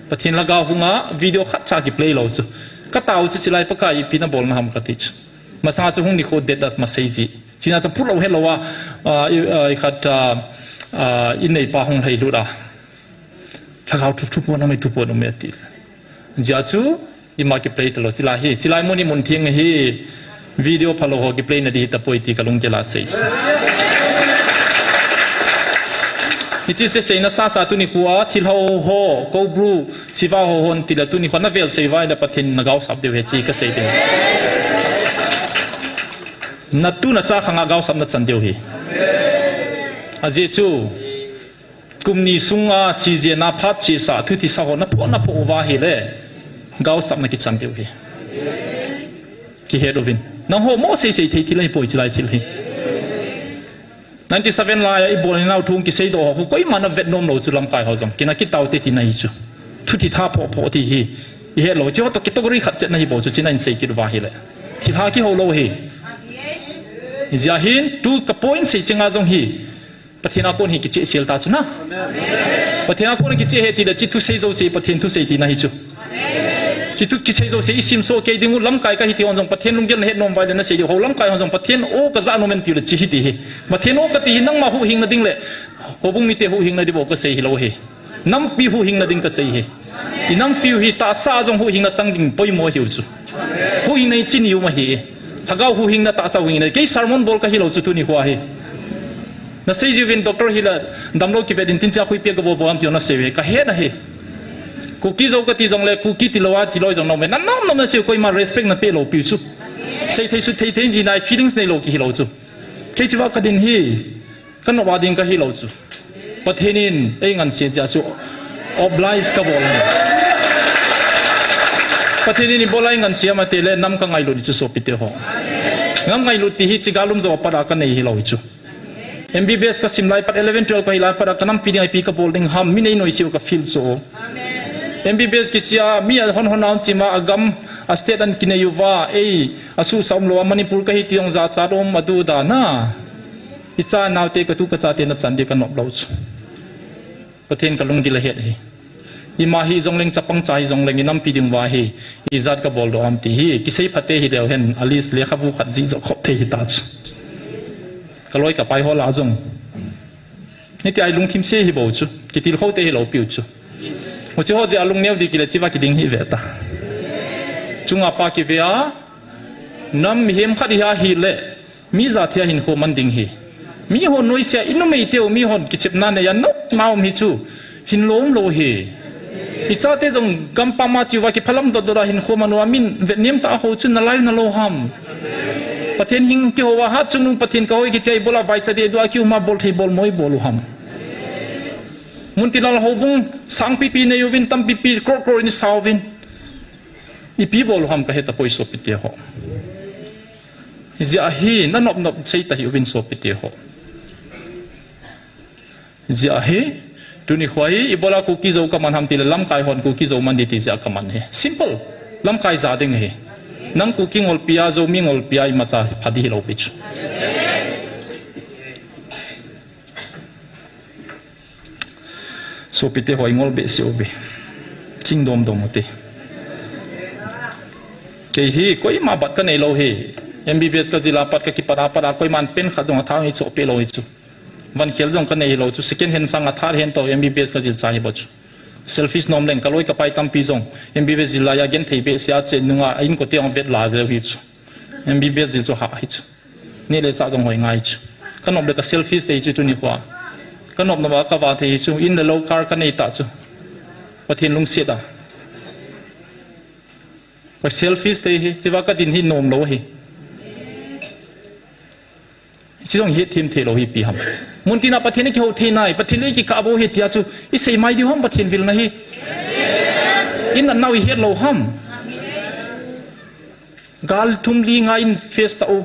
Pathen lhagao hunga video khat cha kiplay lou chu. Ka tao chu chulai Pakai ipi na bolna ham ka ti chu. Masanga chu hung nikho det a ma sei ji. Chunia chu phu lou helou a, a, i, a, i khat, a, a, i neipa hung lhai lut a. Lhagao thu, thu pon um e, thu pon um e ti. Jia chu, ima kiplay talou, chulai hi, chulai mun hi mun theng hi, video phalou ho kiplay na di hi tapoi ti ka lunggel a sei. Hiche sei seina sasa tuni khoa, thil ho ho, Koubru, Siva ho hon tile tuni khoa, na vel sei vai le Pathen na gaosap diu hi chi ka sei ding. Na tu na cha khanga gaosap na chan diu hi. Ajeh chu, kum ni sunga chi jeh a phat chesa thuthisa ho na pho na pho uva hile. Gaosap na kichan diu hi. Kihet uvin. Nangho mo sei sei thei thil ahi poi chulai thil hi. Ninety seven lai a i bol ni nau thung kisei doh ho. Koima na vet nom lou chu lamkai ho jong. Kina kitao te ti na hi chu. Thuthitha pho pho ti hi. I het lou. Chu to category khat chet na hi bou chu china in sei kit uva hile. Thilha kihou lou hi. Jia hin tu ka point sei chenga jong hi. Pathen a kon hi kicheh sel ta chu na. Pathen a kon kicheh he ti le chi thusei jouse Pathen thusei ti na hi chu. Chi thu kisei jouse i sim so kei ding u lamkai ka hi ti hon jong Pathen lunggel na het nom vai le na sei diu ho lamkai hon jong Pathen o ka ja nom en ti le chi hi ti hi. Pathen o ka ti hi nangma huhhing na ding le. Houbung mite huhhing na di bou ka sei hi lou hi. Nampi huhhing na ding ka sei hi. I nampiu hi tahsa jong huhhingna chang ding poimo hiu chu. Huhhingna i chini um ahi. Lhagao huhhingna tahsa huhhingna. Kei sermon bol ka hilou chu tuni khoa hi. Na sei jiuvin doctor hila damlou kivet in tin cha khui pia ka bol bol am tiu na sei ve. Ka he na hi. Kuki Zo ka ti jong le Kuki tilou a tilou jong na um e. Na nom nom na sei koima respect na pe lou piu chu. Sei thei su thei thei di nai feelings nei lou ki hilou chu. Kei chiva ka din hi. Ka nop a ding ka hilou chu. Pathen in ei ngansia jeh chu oblige ka bol ahi. Pathen in ibola ei ngansia mate le nam ka ngailut chu sopite ho. Nam ngailut ti hi chiga lum jo a pat a ka nei hilou hi chu. M B B S ka sim lai pat eleven twelve ka hi lai pat a ka nampi ding ipi ka bol ding ham mi nei noiseu ka feel chu. M B B S kichia mi a hon hon a um chima a gam a state an kinei uva ei a su sa um lou a Manipur ka hi ti ong ja cha dom a du da na. I cha naote ka tu ka chate na chan di ka nop lou chu. Pathen ka lunggil a het hi. Ima hi jong leng chapang cha hi jong leng i nampi ding uva hi. I jat ka bol doh am ti hi. Kisei phate hi leu hen a list lekhabu khat jih joh khop thei hi ta chu. Ka loi ka pai ho la jong. Hiti a i lungthim se hi bou chu. Kitilkhou te hilou piu chu. Huchi ho jeh a lungneo di kile chiva kiding hi ve ta. Chunga pa kive a. Nam mihem khat hi a hi le. Mi jat hi a hinkho man ding hi. Mi hon noise a i numei teu mi hon kichepna nei a nop na um hi chu. Hin lom lou hi. I chate jong gampam a chiu va kiphalam dot dot a hinkho man uva min vetnem ta a ho chu na lai na lou ham. Pathen hing kihou a hat chungnung Pathen ka hoi kitia ibola vaicha deh dua kiuma bol thei bol moi bol u ham. Muntilal houbung sang pipi nei uvin tam pipi crore crore in i sa uvin. Ipi bol u ham ka he tapoi sopite ho. Jia hi na nop nop sei ta hi uvin sopite ho. Jia hi, tuni khoa hi, ibola Kuki Zo ka man ham ti le lamkai hon Kuki Zo man di ti jia ka man hi. Simple. Lamkai ja ding hi. Nang Kuki ngolpi a, Zomi ngolpi a, imacha pha di hilou pi chu. Sopite ho i ngol behseh uve. Ching dom dom u te. Kei hi, koima bat ka nei lou hi. M B B S ka jil a pat ka kipat a pat a, koiman pen khat dong a thang hi choh pe lou hi chu. Van khel jong ka nei hilou chu, second hand sang a third hand to M B B S ka jil cha hi bou chu. Selfish nom leng ka loi ka pai tampi jong M B B S jil lai a gen thei behseh a che nunga a inkote ong vet la leu hi chu. M B B S jil chu ha hi chu. Neh le chah jong hoi ngai chu. Ka nop le ka selfish te hi chu tuni khoa. Ka nop nop a ka va thei hi chu, in le lou car ka nei ta chu. Pathen lungset a. Ka selfish te hi, chiva ka din hi nom lou hi. Chi jong hi thim thei lou hi pi ham. Muntina Pathen i kihou thei nai, Pathen le i kikah bou hi tia chu, i sei mai diu ham Pathen vil na hi. In an nau i het lou ham. Gal thum li nga in face ta u.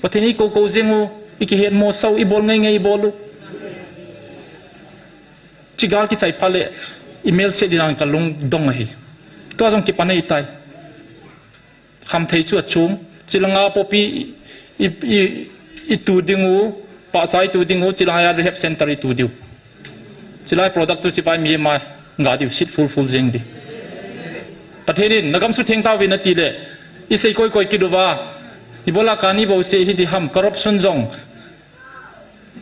Pathen in i ko ko jeng u, i kihet mo sau, i bol ngai ngai i bol u. Chi gal kichai pha le, i mel se dinang ka lung dong ahi. Tua jong kipan ei tai. Kham thei chu a chung. Chilanga popi i, i, i tu ding u, pahcha i tu ding u, chilanga rehab center i tu diu. Chilai product chu chibai mi ma ga diu, sit full full jeng di. Pathen in, na gam sutheng tau vin ati le, i sei koi koi kit uva, i bola kani bo se hi di ham, corruption jong,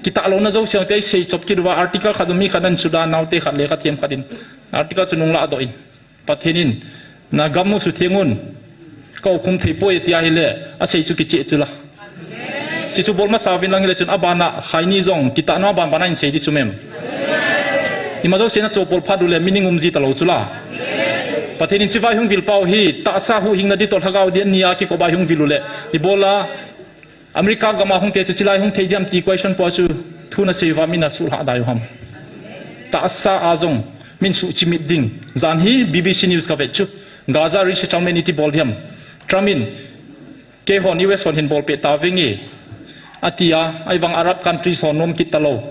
kitah louna jouse te i sei chop kit uva, article khat jong mi khat nan suda nau te khat le khat thiam khat in, article chu nung la doh in. Pathen in, na gam u sutheng un, ka u khum thei poi tia hile, a sei chu kicheh chu la. Chi chu bol masa vin lang hile chun a bana, khaini jong, kitah na ban bana in sei di chu mem. I ma jouse na chopol phat u le, meaning um ji ta lo chu la. Pathen in chibai hung vil pau hi, tahsa huhhingna di toh lhagao di nia kikobai hung vil u le, i bola, America gama hung te chu chilai hung thei diam ti question po chu thu na sei uva min a sulha dai u ham. Tahsa a jong min suh chimit ding. Jan hi B B C News ka vet chu. Gaza resettlement iti bol diam. Trump in keihon U S hon hin bol peh ta venge. Atia, ahivang Arab countries hon nom kit ta lo.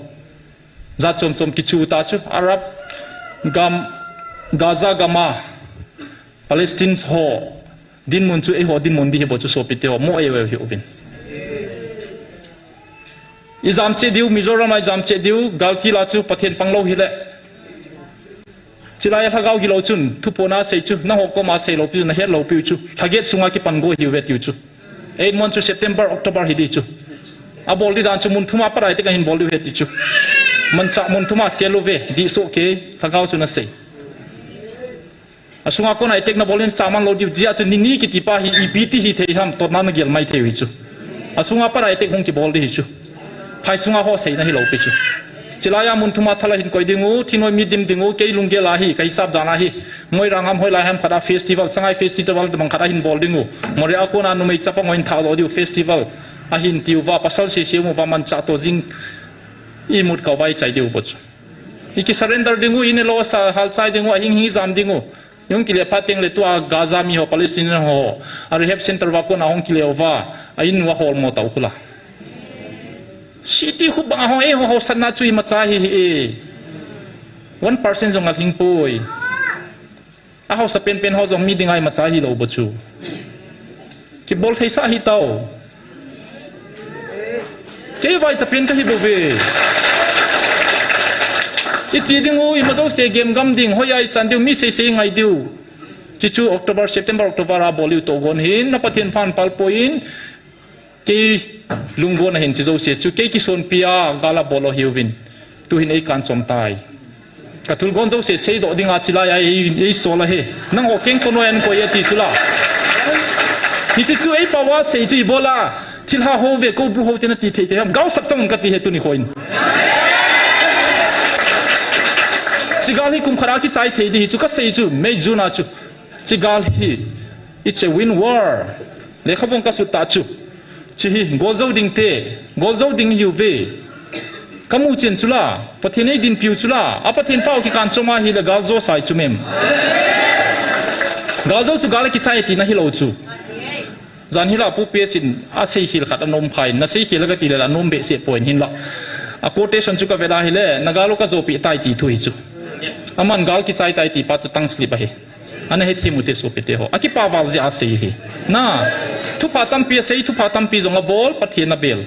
Jat chom chom kichu ta chu. Arab gam, Gaza gama Palestine ho dinmun chu eiho dinmun di hi bo chu sopite ho mo ei ei hi uvin. I jam che diu, Mizoram a i jam che diu, galti la chu Pathen pang lo hile. Chilai a lhagao gilo chun, thupona sei chu, na ho koma sei lo piu, na het lo piu chu, lhaget sunga kipan go hi u ve tiu chu. Eight month chu September, October hi di chu. A bol di dan chu mun thuma parai te ka hin bol diu he ti chu. Mancha mun thuma sel u ve, di so ke, lhagao chu na sei. A sunga kona attack na bol in chaman lo diu, dia chu nini kiti pa hi, ipi ti hi thei ham, totna na gel mai thei u hi chu. A sunga para attack hung kibol di hi chu. Phai sunga ho seina hi lo pi chu. Chilai a mun thuma thala hin koi ding u, thinoi mi dim ding u, kei lunggel a hi, ka hisap dan a hi. Moirang ham hoilai ham khat a festival, Sangai festival bang khat a hin bol ding u. Moreh a kona numei chapa ngoi in thah lo diu festival. A hin tiu va, pasal se se mu va mancha to jing i mut kau vai chai diu bo chu. I ki surrender ding u, i ne lo sa hal chai ding u, a hing hing jam ding u. Yung kile pha teng le tua Gaza mi ho, Palestinian ho, a rehab center va kona hung kile uva, a in uva hol mo tau khula. City khu bang a hung e ho, ho sanna chu i ma cha hi hi e. One percent jong a hing poi. A hausa pen pen ho jong mi ding ai ma cha hi lo bo chu. Kibol thei sa hi tau. Kei vai cha pen ka hi bo ve. I chi ding u, i ma jouse game gam ding, hoi ai chan diu, mi sei sei ngai diu. Chi chu October, September, October a bol u to gon hin, na Pathen phan pal poi in, kei lunggon a hin chi jouse chu, kei kisonpi a, gal a bol u hi uvin. Tu hin ei kan chom tai. Ka thulgon jouse seidoh ding a chilai a ei, ei sol a he. Nang ho keng kono en koi a ti chula. Hichi chu ei pao a sei chu i bol a. Thilha ho ve ko bu ho te na ti thei thei ham. Gao sak chang ka ti he tuni khoin. Chi gal hi kum khat a kichai thei di hi chu ka sei chu May June a chu. Chi gal hi, it's a win war. Lekhabung ka sut ta chu. Chi hi, gol zo ding te, gol zo ding hi u ve. Ka mu chen chula, Pathen ei dinpiu chula, a Pathen pao kikan chom a hi le gal zo sai chu mem. Gal zo chu gal a kichai ti na hi lo chu. Jan hi la pu pe sin a sei khil khat a nom khai, na sei khil ka ti le la nom be se point hin la. A quotation chu ka ve la hi le, na gal u ka zo pi tai ti thu hi chu. Aman gal kichai tai ti pa chu tang slip a hi. Ana hethem u te sopite ho. A kipa val jeh a sei hi. Na, thupha tampi a sei, thupha tampi jong a bol, Pathen a bel.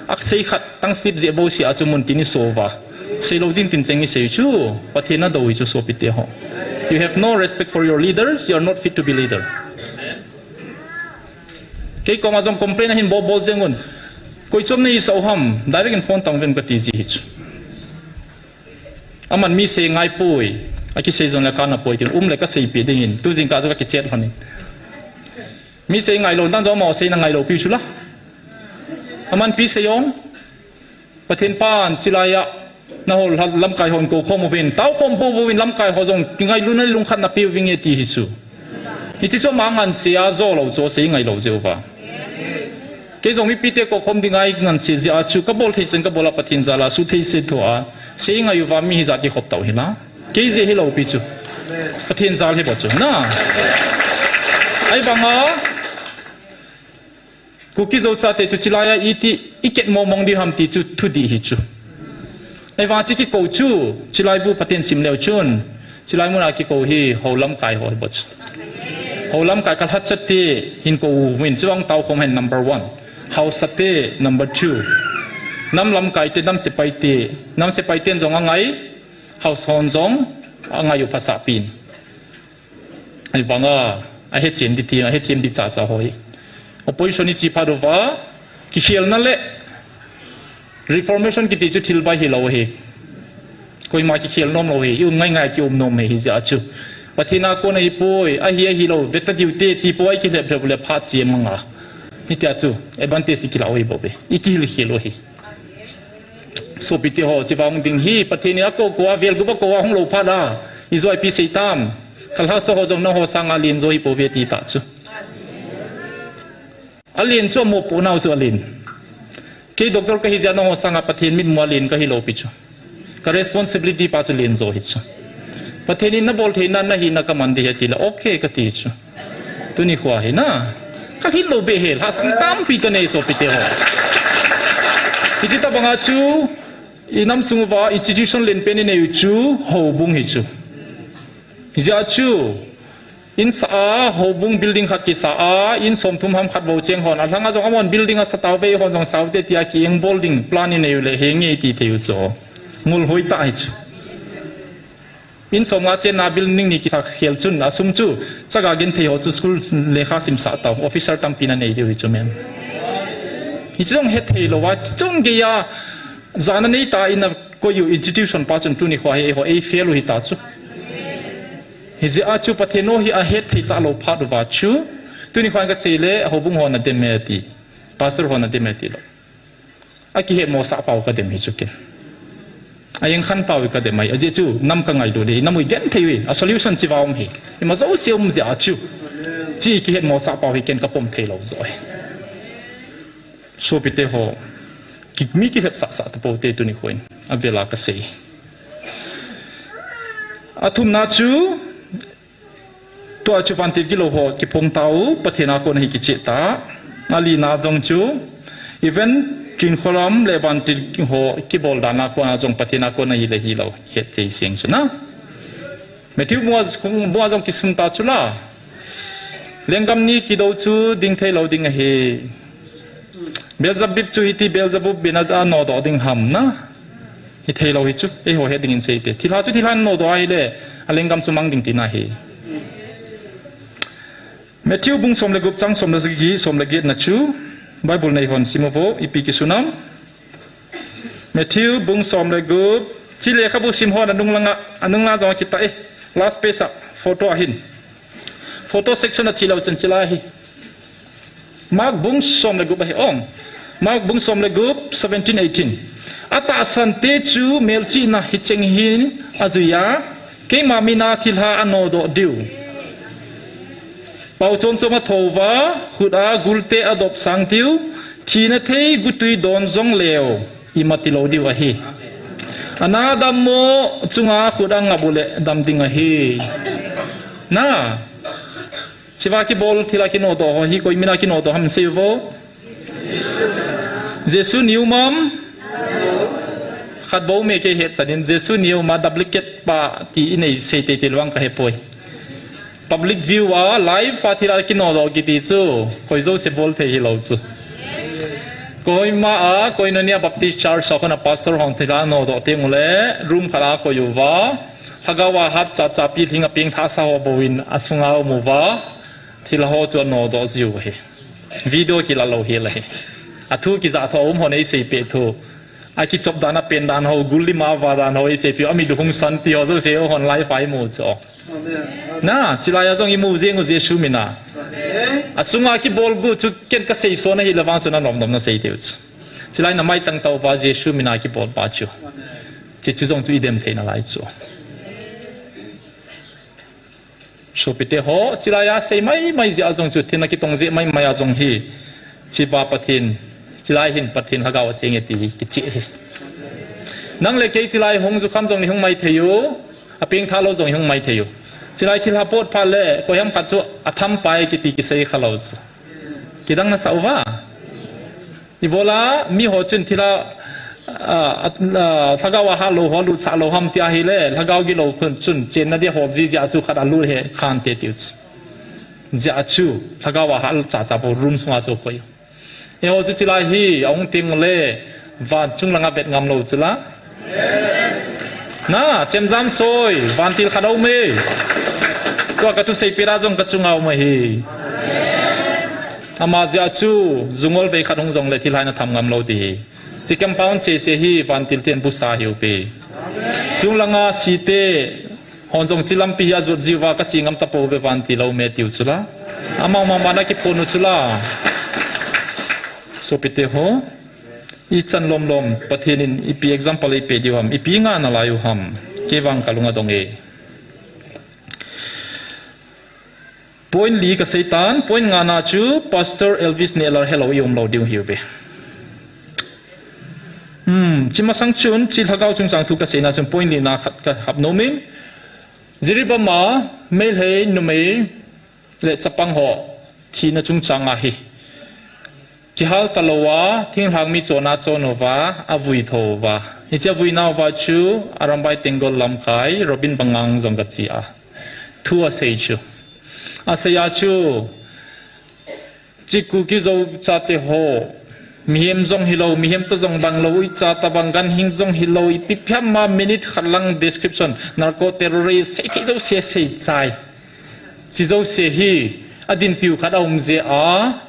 A sei khat tang slip jeh bo si a chu mun tin i so va. Sei lo din tin cheng i sei chu, Pathen a do hi chu sopite ho. You have no respect for your leaders, you are not fit to be leader. Kei koma jong complain a hin bol bol jeng un. Koi chom nei sa u ham, direct in phone tang ven ka ti ji hi chu. Aman mi sei ngai poi, a kisei jong le ka na poi tin, um le ka sei pi ding in, tu jing ka chu ka kichet lhon in. Mi sei ngai lo, dan jong ma sei na ngai lo pi chu la. Aman pi sei ong, Pathen pan chilai a, na hol lamkai hon ko khom uvin, tao khom po uvin lamkai ho jong, kingai lu na lung khat na pi uvin e ti hi chu. Hichi chu ma ngan se a jo lo chu sei ngai lo jeh uva. Kei jong mipi te ko khom ding ai ngan se jeh a chu ka bol thei sen ka bol a Pathen jal a su thei se tho a. Sei ngai uva mi hi jat ki khop tau hi na. Kei jeh hi lo pi chu. Pathen jal hi bo chu. Na. Ai bang a. Kuki Zo chate chu chilai a iti, iket mong mong di ham ti chu thudih hi chu. Ahivang chi kikou chu, chilai bu Pathen sim leu chun, chilai muna kikou hi hou lamkai ho hi bou chu. Hou lamkai kalhat chate hin kou uvin chu ang tao khom hen number one. Haosa te number two. Nam lamkai te, nam sepai te, nam sepai ten jong angai, haosa hon jong angai u phasah pin. Ahivanga, ahethem di ti, ahethem di cha cha ho hi. Opposition i chi phat uva, kikhelna le reformation kiti chu thil bai hilou hi. Koima kikhel nom lou hi, i um ngai ngai ki um nom hi, hijeh a chu. Pathen a kona hi poi, ahi ahi lou, veta diu te, ti poi kilhep lhep le phat chi manga. Hitia chu, advantage i kila u hi bou ve. I kihil khel u hi. Sopite ho, chivang ding hi, Pathen in akou kou a, vel gup akou a, hung lou phat a. I joipi sei tam. Kalhasa ho jong nangho sanga len jo hi pou ve ti ta chu. Alen chu amopohnau chu alen. Kei doctor kahi jeh a nangho sanga Pathen mitmu a len kahi lou pi chu. Ka responsibility pa chu len jo hi chu. Pathen in nabol theina, nahina kaman ding ahi tile, okay kati chu. Tuni khoa hi na. Kalhin lou beh hi, lhasam tampi kanei sopite ho. Hiche tabanga chu, i nam sung uva institution lenpen inei u chu, houbung hi chu. Hijeh a chu, in sa a, houbung building khat kisa a, in somthum ham khat bou cheng hon, alhang a jong amahon building asa tauve, hon jong saute tia ki engbol ding plan inei u le, henge ti thei u chu. Ngol hoi tah hi chu. In somnga chenna building ni kisa khel chun, asum chu, chaga genthei ho chu school lekha simsah tau, officer tampi na nei diu hi chu men. Hiche jong hethei lou a, chung geiya, jana nei ta in akoi u institution pa chun tuni khoa hi eiho ei fail u hi ta chu. Hijeh a chu Pathen o hi ahethei talou phat uva chu, tuni khoa kasei le, houbung hon adem e ti, pastor hon adem e ti lou. Akihetmosah pau kadem hi chu ken. Ajeng khan pau kadem ahi. Ajeh chu nam kangailut le, nam u genthei u hi. A solution chiva um hi. Ima jouse um jeh a chu. Chi kihetmosah pau hi ken kapom thei lou jo hi. Sopite ho. Ki, mi kilhepsah sah tapou te tuni khoin. Avela kasei. Athumna chu Tua chu vantil kilou ho kiphong tau, Pathen a kona hi kicheh ta. Alina jong chu, even Chinkholam le vantil ho kibol dan a kona jong Pathen a kona hi le hilou, het thei seng chu na. Matthew bung a, bung a jong kisun ta chu la. Lenggam ni kidou chu ding thei lou ding ahi. Beelzebub chu hiti Beelzebub bina a nodoh ding ham na. Hithei lou hi chu, eiho het dingin seite. Thilha chu thilha nodoh ahile, alenggam chu mang ding tina hi. Matthew bung som le gup chang som le sagi, som le get na chu, Bible nei hon sim uvo, ipi kisun am. Matthew bung som le gup, chi lekhabu sim hon anung langa, anung langa jong kita e, last page a, photo ahin. Photo section a chi lou chun chilai hi. Mark bung som le gup ahi ong. Mark bung som le gup, seventeen, eighteen. Atahsan te chu melchihna hicheng hin ajui a, keima mina thilha anodoh diu. Pau chom chom athouva, khut a gulte adop sang diu, thina thei gutui don jong leu. Ima tilou diu ahi. Ana dammo chunga khut angap u le dam ding ahi. Na. Chiva kibol thila kinodoh ho hi koi mina kinodoh ham sei uvo. Jesu ni um am. Khat bou me kei het chanin Jesu ni um a duplicate pa ti inei sei teitei lou vang kahe poi. Public view a, live a thila kinodoh kiti chu, koi jouse bol thei hilou chu. Kohima a, Koinonia Baptist Church a kona pastor hon thila nodoh teng ule, room khat a koi uva, lhagao a hat cha cha pilhing a pengthah sa ho bouvin asunga um uva, thila ho chu anodoh jiu ahi. Video kila lou hi la hi. Athu kijah tho um hon eisei peh thu. Akichop dan a pen dan ho, gul lim a va dan ho eisei peh u, amit hung san ti ho jouse hon live a imu chu. Na, chilai a jong imu jeng u Jesu mina. Asunga kibol gu chu ken kasei son ahile vang chu nanom nom nasei diu chu. Chilai namai chang tauva Jesu mina kibol pa chu. Chi chu jong chu idem thei nalai chu. Sopite ho, chilai a sei mai mai jeh a jong chu, thina kitong jeh mai mai a jong hi. Chiva Pathen, chilai hin Pathen lhagao a cheng e ti hi, kicheh hi. Nang le kei chilai hung jukham jong ni hung mai thei u, apengthah lou jong ni hung mai thei u. Chilai thilha pot phat le, koiham khat chu atham pai kiti kisei kha lou chu. Kidang nasah uva. Ibola mi ho chun thila, ah, ah, lhagao a hat lou ho lut sah lou ham tia ahile, lhagao gilou khun chun chenna dia ho jijia chu khat a lut he khan te tiu chu. Jia chu, lhagao a hat cha cha po room sunga chu koi. Eiho chu chilai hi, a hung ting le, van chung langa vet ngam lou chu la. Na, chemjam choi, vantil khat a um e. Tua ka thusei pira jong ka chunga um ahi. Ama jia chu, jungol vei khat hung jong le thilhai na tham ngam lou ti hi. Chi compound sese hi, vantil ten busa hiu pi. Chung langa site, hon jong chi lampi hi a jot jiuva ka chi ngam ta po ve vantil a um e tiu chu la. Ama mama na kiphon u chu la. Sopite ho. I chan lom lom, Pathen in ipi example i pe diu ham, ipi ngah nalai u ham. Kei vang ka lung a dong e. Point li ka sei tan, point nga na chu Pastor Elvis Nehlar helou i um lou diu hiu ve. Hmm, chi masang chun, chi lhagao chungchang thu ka sei na chun point li na khat ka hap nom in. Jiribam a, Meitei numei le chapang ho thina chungchang a hi. Kihal ta lou a, thinglhang mi chon a chon uva, a vui tho uva. Hichi a vui nau va chu, Arambai Tenggol lamkai, Robin Bangang jong ka chi a. Thu a sei chu. A sei a chu, chi Kuki Zo chate ho, mihem jong hilou, mihem to jong bang lou, i cha ta bang ganhing jong hilou, ipi phiam ma minute khat lang description, narco terrorist, sei thei jouse sei chai. Chi jouse hi, a dinpiu khat a um jeh a,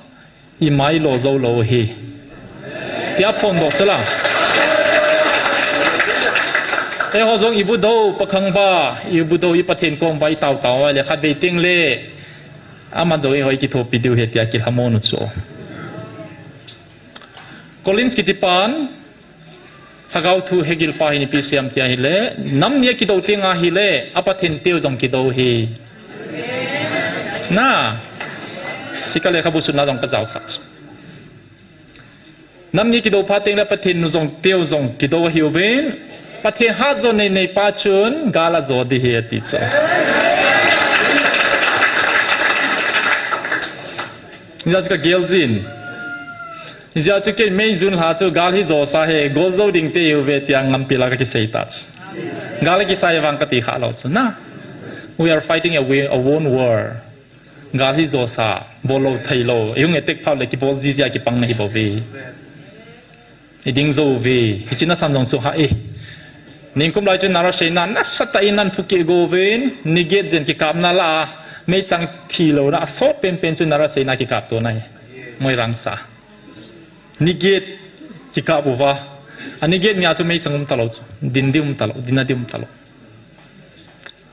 i mai lo jou lou hi. Tia phondoh chu la. Eiho jong i bu do, pakhang ba, i bu do, i Pathen kom ba, i tao tao, le khat vei teng le, aman jong eiho i kithopi diu hi tia kilhamon u chu. Collins kiti pan, lhagao thu hegil pa hin ipi sei em tia ahile, nam ni a kido teng ahile, a Pathen teu jong kido hi. Na, chi ka lekhabu sutna jong ka jaosah chu. Nam ni kido phat teng le Pathen nu jong teu jong kido ahiuvin, Pathen hat jo nei nei pa chun, gal a jo di hi ati chu. Hijeh chun ka gel jin. Hijeh chun kei May June lha chu gal hi jo sa hi, gol jo ding te hiuve tia ngampi la ka kisei ta chu. Gal a kichai vang ka ti kha lou chu na. We are fighting a, wi- a one war. Gal hi jo sa, bol lou thei lou. I hung attack phau le kibol jijia kipang na hi bou ve. I ding jo ve, hichi na san jong chu ha e. Ningkum lai chu nara seina, nasatah in nan phuke go ven, ni get jen kikapna la, meichang thi lou na, asot penpen chu nara seina kikap to na hi. Moirang sa. Ni get kikap uva. A ni get nia chu meichang um ta lou chu. Din di um ta lou, din a di um ta lou.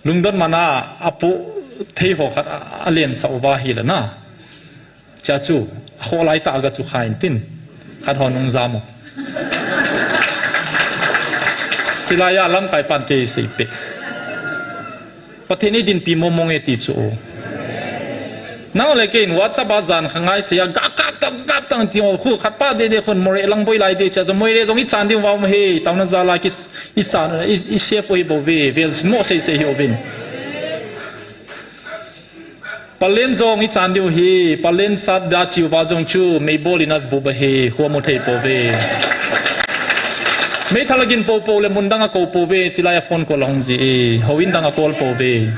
Lungdon mana apu thei ho khat a, a len sa uva hi le na. Cha chu, a kho lai ta aga chu kha in tin. Khat ho nung jam u. Chilai a lamkai pan kei sei pe. Pathen i dinpi momong e ti chu. Nang le kei in WhatsApp a jan kha ngai sei a ga kap tang, kap tang ti ho khu khat pa de de khun Moreh lang boi lai de sia chu Moreh jong i chan ding va um he. Tauna jal a kis I san, i, i sep u hi bou ve, vel sin mo sei sei hi uvin. Palen jong i chan diu hi, palen sat da chiu va jong chu, mei bol in a bu ba hi, hua mu thei po ve. Mei thala gin po po le mun dang a ko po ve, chilai a phone call hong ji e, ho in dang a call po ve.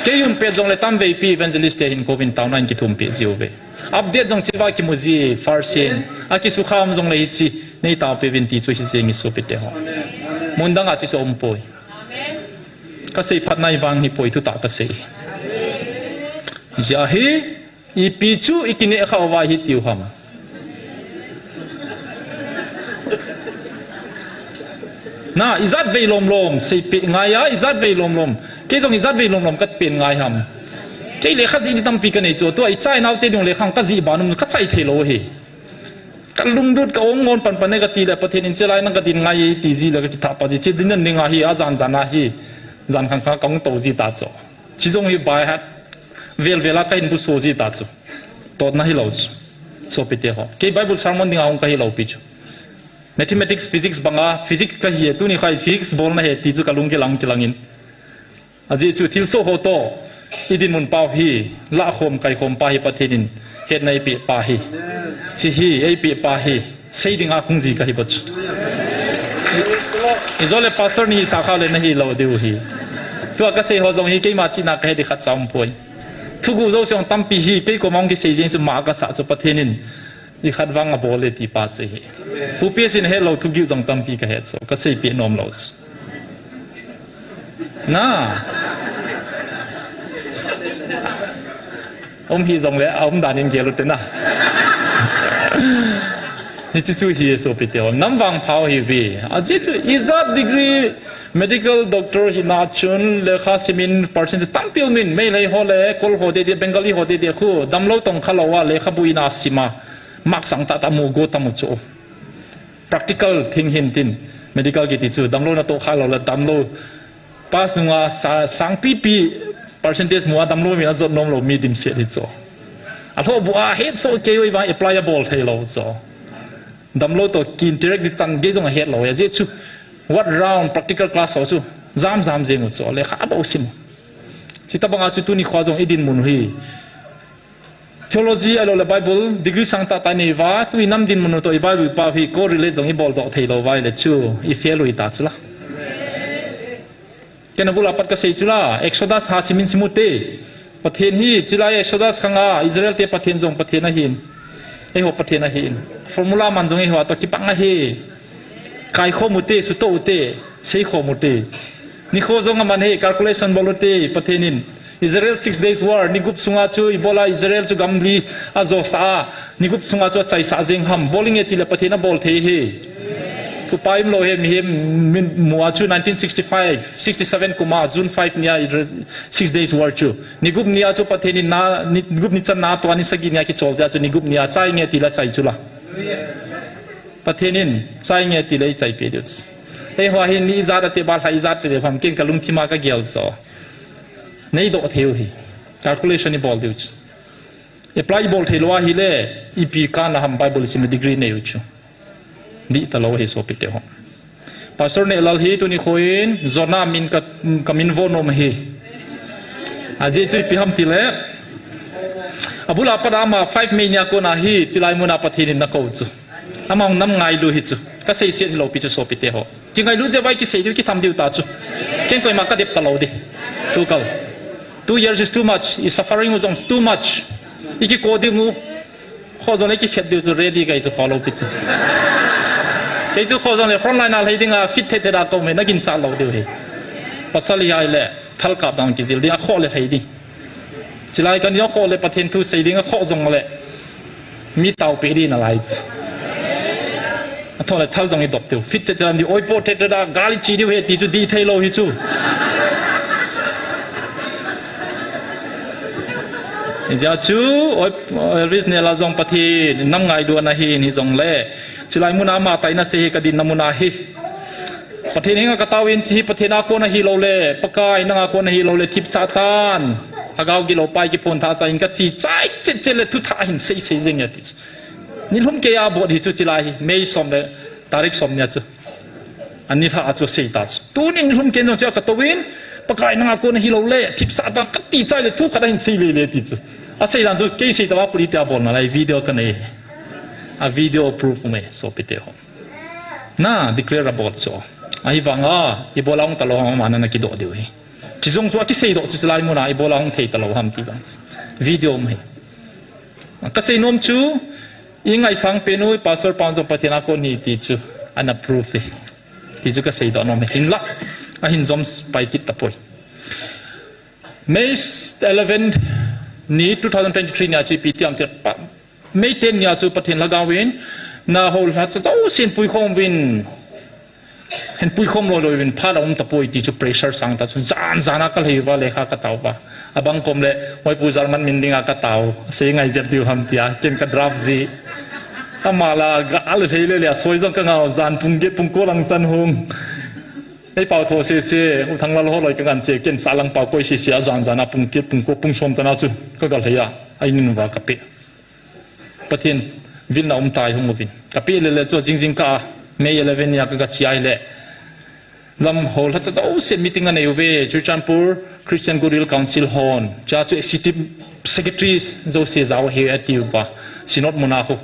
Kei um pet jong le tam vei pi evangelist te hin ko vin tauna in kithum pi jiu ve. Update jong chiva kimu ji, first in. A kisukham jong le hichi, nei tao pe vin ti chu hi jeng i sopi te ho. Mun dang a chi chu um poi. Ka sei phat nai vang hi poi thu ta ka sei. Jia hi, ipi chu i kine kha uva hi tiu ham. Na, i jat vei lom lom, sei pe ngai a, i jat vei lom lom. Kei jong i jat vei lom lom ka pen ngai ham. Kei le kha ji ni tampi ka nei chu, tua i chai nau te ding le khang ka ji ba num ka chai thei lou hi. Ka lungdut ka ong ngon pan pan ne ka ti le Pathen in chelai nang ka din ngai ti ji le ka kitha pa ji che din nan ding a hi a jan jan a hi. Jan khang khang ka ong to ji ta chu. Chi jong hi by heart vel vel a ka hin bu so ji ta chu. Tot na hi lou chu. Sopi te ho. Kei Bible sermon ding a ong ka hi lou pi chu. Mathematics, physics banga, physics ka hi e, tuni khai physics bol na he ti chu ka lung kilang kilang in. Ajeh chu thilsoh ho to, I dinmun pau hi, lahkhom, kaikhom pa hi Pathen in hetna eipeh pa hi. Chi hi, eipeh pa hi. Sei dinga kung ji kahi bou chu. Ijole pastor nahisa khah le nahi lou diu hi. Tua kasei ho jong hi keima chihna kahe di khat cha um poi. Thuguh jouse jong tampi hi, kei koma hung kisei jeng chu ma kasah chu Pathen in i khat vang abol e ti pa chu hi. Pu P S in helou thuguh jong tampi kahe chu. Kasei peh nom lou chu. Na. Um hi jongle, a um dan in gel u te na. Hiche chu hi sopi te ho. Nam vangpha u hi ve. Ajeh chu ijat degree medical doctor hina chun lekha simin percentage tampi umin, Meitei ho le Kol ho te te, Bengali ho te te khu damlou tong kha lou a lekhabu in a sima. Mark sang tah tah mu go tam u chu. Practical thing hin tin, medical kiti chu, damlou natoh kha lou le, damlou pass nunga sa-, sangpi pi percentage mu a damlou mi ajot nom lou mi dimset hi chu. Alhoh bu a het soh kei u vang apply abol thei lou chu. Damlou toh ki interact di chan gei jong ahet lou, ajeh chu what round practical class ho chu jam jam jeng u chu, lekha abou sim u. Chuti banga chu tuni kho jong i dinmun u hi. Theology ahilou le Bible, degree sang tah tah i nei uva, tu i nam dinmun u toh i Bible pau hi correlate jong i bol doh thei lou uva ahile chu, i fail u hita chu la. Ken abul a pat kasei chu la, Exodus ha simin sim u te. Pathen hi, chulai Exodus khang a, Israel te Pathen jong Pathen ahin. Eiho Pathen ahin. Formula man jong eiho a toh kibang ahi. Kaikhom u te, sutoh u te, seikhom u te. Nikho jong aman hi, calculation bol u te, Pathen in. Israel six days war, ni gup sunga chu, ibola Israel chu gam li ajo sah a, ni gup sunga chu achaisah jeng ham, bol inge tile Pathen abol thei hi. Tupa um lou hi, mihem min mu a chu nineteen sixty-five, sixty-seven kum a, June five nia Israel six days war chu. Ni gup nia chu Pathen in na, ni gup ni chan na tua ni sagi nia kichol jeh a chu ni gup nia chai inge tile chai chu la. Pathen in chai inge tile ichai peh diu chu. Eiho hi ni ijat a te bal ha ijat te ham ken kalungthim a kagel chu. Nei doh thei u hi. Calculation i bol diu chu. Apply i bol thei lou ahile, ipi kana ham Bible sim degree nei u chu. Dih talou hi sopi te ho. Pastor Nehlal hi tuni kho in, Jonah min ka, kamin vo nom hi. Ajeh chu ipi ham tile. Abul a pat ama five May nia kona hi, chulai muna Pathen in nakou chu. Ama hung nam ngailu hi chu. Kasei set hilou pi chu sopi te ho. Kingailu jeh uva kisei diu, kitham diu ta chu. Ken koima kadep talou di. Tukal. Two years is too much. I suffering u jong is too much. I kiko ding u. Kho jong le kikhet diu chu ready kahi chu kho lou pi chu. Kei chu kho jong le front line a lhai dinga fit the the da kou me na ginchat lou diu hi. Pasal hi ahile thal kap dang kijil ding a kho le lhai ding. Chulai kan jong kho le Pathen thu sei ding a kho jong le. Mi tao pe di na lai chu. Athon le thal jong i dop teu. Fit chet lam di oi po te te da gal i chi diu he ti chu di thei lou hi chu. Hijeh chu, oi, Elvis Nehlal jong Pathen nam ngailu ana hi, hijong le. Chulai muna ama taina sei hi kadinna muna hi. Pathen henga katao in chi hi Pathen a kon ahi lou le, Pakai nanga kon ahi lou le, thipsah tan. Lhagao gilou pai kiphon tha cha in kati chai chet chet le thu tha hin sei sei jeng e ti chu. Nilhum kei a bot hi chu chulai hi, May som le, tarik som nia chu. Ani lha a chu sei ta chu. Tuni nilhum kei jong chu kato in, Pakai nanga kon ahi lou le, thipsah tan kati chai le thu khat ahin sei le le ti chu. Asei dan chu kei sei tava puli te a bol nalai video kanei. A video proof me sopi te ho. Na declare abol chu. Ahivanga, ibola hung talou ham ama na kidoh diu hi. Chijong chu akisei doh chu chulai muna, ibola hung thei talou ham ti jong. Video me. Kasei nom chu, i ngaisang pen u, Pastor Pau jong Pathen a kon ahi ti chu, ana proof e. Ti chu kasei doh nom e. Hinla, ahin jom pai kit tapoi. May eleven ni two thousand twenty-three nia chu ipi ti ham ti pa, May ten nia chu Pathen lhagao in, na hou lha cha chau sin puikhom uvin, hin puikhom lou lou uvin, phat a um tapoi ti chu pressure sang ta chu, jan jan a kalhai uva, lekha katao uva. Abang kom le, Hoipu German min dinga katao, sei ngai jep diu ham tia, ken ka draft ji. Ama la, ga al thei le le, asoi jong kangau, jan pung get pung ko lang chan hung. Ei pau tho se se, U Thanglal ho loi ka gan che, ken sa lang pau koi se se, a jan jan a pung kit, pung ko, pung som tana chu, ka gal hei a, ai nin va ka pe. Pathen vil na um tai hung uvin. Ka pe le le chu jing jing ka, May eleven nia ka ga chi ai le. Lam hol hacha jouse meeting anei uve, Churachandpur Christian Goodwill Council hon. Cha chu executive secretaries jouse jao he ati uva. Synod muna khu.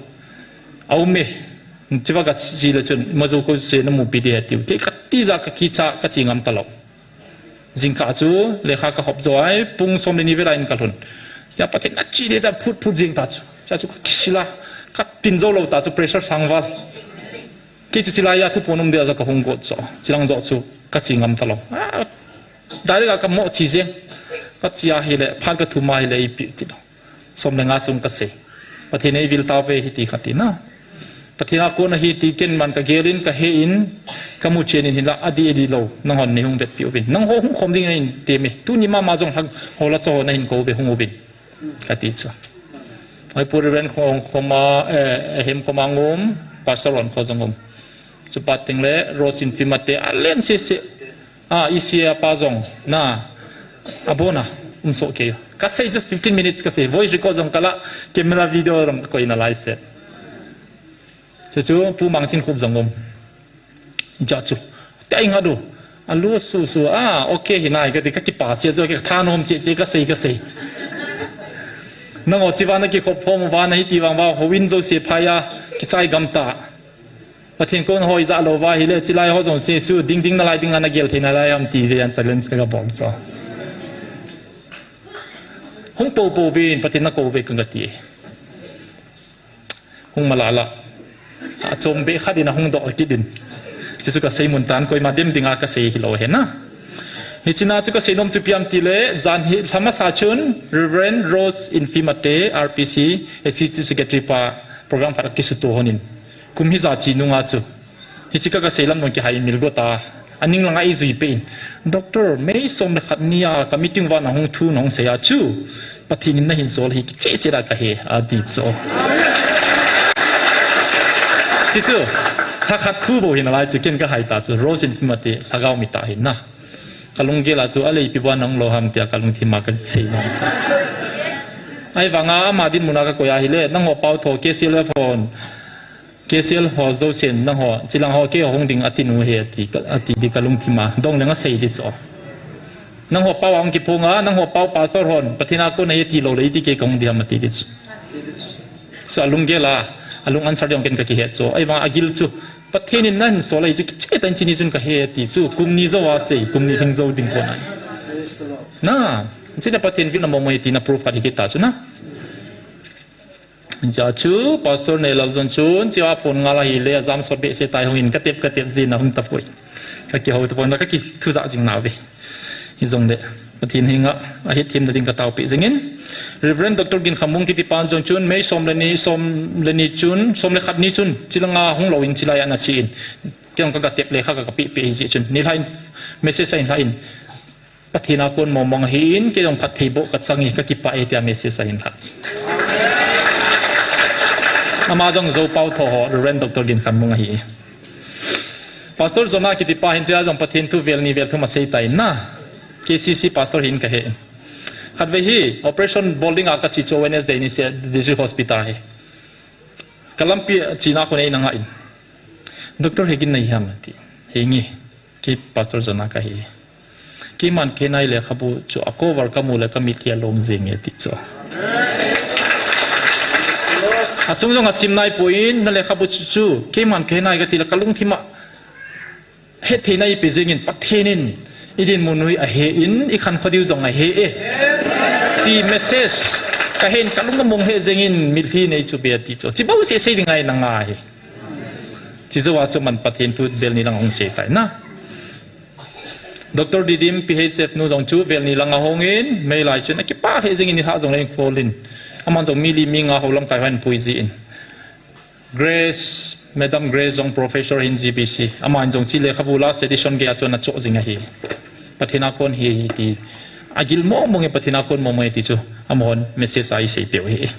Aume. Chiva kachi le chun, majo ko se namu pi de ati u. Kei katija kakicha kachi ngam talou. Jingkah chu, lekha kahop jo ai, pung som le ni vela in kalhun. Cha Pathen achi de ta phut phut jing ta chu. Cha chu kakisila, katin jou lou ta chu pressure sang val. Kei chu chilai a thuphon um dia jo kahung got jo. Chilang jo chu kachi ngam talou. Ah, direct a kamo chi jeng. Kachi a hile, phat kathum a hile ipi ti lou. Som le nga sung kasei. Pathen eivil tauve hiti kati na. Pathen a kon ahi ti ken man kagel in, kahe in, kamu chen in hinla, adih adih lou. Nanghon neihung vetpi uvin. Nangho hung khom ding nahin teme. Tuni mama jong hang hola cho nahin kou ve hung uvin. Kati chu. Ai pu Reverend khom, khom a, eh, hem khom a ngom, Pastor Ron kho jong um. Chupa teng le Rose Infimate, alen sese. Ah, isi apa jong, na, abona, um so ke. Kasei chu fifteen minutes kasei, voice record jong kala, camera video ram koi na lai se. Chu chu, pu Mangsinkhup jong um. Ja chu. Te ai nga du. Alu su su, ah, okay, hinai kati kakipa se chu, kathanom che che kasei kasei. Nango chiva nakikhop khom uva nahi ti vang va, houin jouse phai a, kichai gam ta. Pathen kon hoi ja lou va hile, chilai ho jong se su, ding ding nalai ding ana gel thei nalai ham ti je an challenge ka bol cho. Hung po po vin, Pathen na ko ve ka ti. Hung malala. Achom be khat in ahung doh kit in. Chu chu kasei mun tan koima dem dinga kasei hilou he na. Hichina chu kasei nom chu piam ti le, jan hi lhamasa chun Reverend Rose Infimate, R P C, Assistant Secretary pa program khat akisuto honin. Kum hija chi nunga chu. Hichi ka kasei lam nung kihai mil go ta. Aning langa eijui pe in. Doctor, May som le khat nia ka meeting uva nahung thu nahung sei a chu. Pathen in nahin sol hi kiche che da kahe, ati cho. Chi chu, lha khat thu bou hi nalai chu, ken kahai ta chu, Rose Infimate, lhagao mi ta hi na. Kalunggel a chu, alei pi ba nahung lou ham tia kalungthim a kasei nom sa. Ahivanga ama dinmun a kakoi a hile, nangho pao tho, K C L F hon, K C L ho jousen, nangho, chilang ho, keiho hung ding ati nu he, ati, ati di kalungthim a, dong leng asei di cho. Nangho pao a hung kiphong a, nangho pao pastor hon, Pathen a kon ahi ti lou le, iti kei kahung di ham ati di chu. Chu alunggel a, alung answer ding ken kakihe cho. Ahivang agil chu, Pathen in nahin sol ahi chu, kiche tan chini chun kahe ati chu, kum ni jou a sei, kum ni hing jou ding kon ahi. Na, china Pathen vil na mo mo iti na proof khat hi kita chu na. Ja chu, Pastor Neilal John chun, chiva phone ngal ahile, ajam sot behseh tai hungin, katep, katep jin ahung tapoi. Kakihou tapoi, na kakithu ja jing nave. Hijongle, Pathen henga, ahetthemna ding kataopi jingin. Reverend Doctor Ginkhanmung kiti pan jong chun, May som le ni, som le ni chun, som le khat ni chun, chilanga hung lou in chilai ana chi in. Kei jong kakatep le kha kakapi pi hi ji chun. Nilhah in, message ahin lhah in. Pathen a kon mong mong ahin, kei jong phatthei boh kachang e, kakipah e, tia message ahin lhah. Ama jong Zo Pao Tho ho, Reverend Doctor Ginkhanmung ahi. Pastor Jonah kiti pa hin chia jong Pathen thu vel ni vel thum asei tai na. K C C pastor hin kahe. Khatvei hi, operation bol dinga kache chu Wednesday ni se, District Hospital hi. Kalampi china khun eina ngah in. Doctor Hegin nahi ham ati. Henge. Kei Pastor Jonah kahi. Keiman kei nai lekhabu chu a cover kamu le kamit hi along jing e ti chu. Asung jong asim nai poi na lekhabu chu chu. Keiman kei nai kati le kalungthim a. Hetthei nai pe jingin Pathen in. Idinmun u hi ahe in, ikhankho diu jong ahe e. Ti message. Kahen kalung kamong he jingin mitlhi nei chu be ti chu. Chibou se sei ding ngai na ngai. Chijou a chu man Pathen thu vel ni lang hung sei tai na. Doctor Didim P H F nu jong chu vel ni lang ahung in, May lai chun akipah he jingin nilhah jong le in kholin. Aman jong mi li mi nga ho lamkai hon pui ji in. Grace, Madam Grace jong Professor hin G B C. Aman jong chi lekhabu last edition gei a chun acho jing ahi. Pathen a kon hi ti. Agil mong mong e Pathen a kon mong mong e ti chu. Amahon message a isei peh u hi.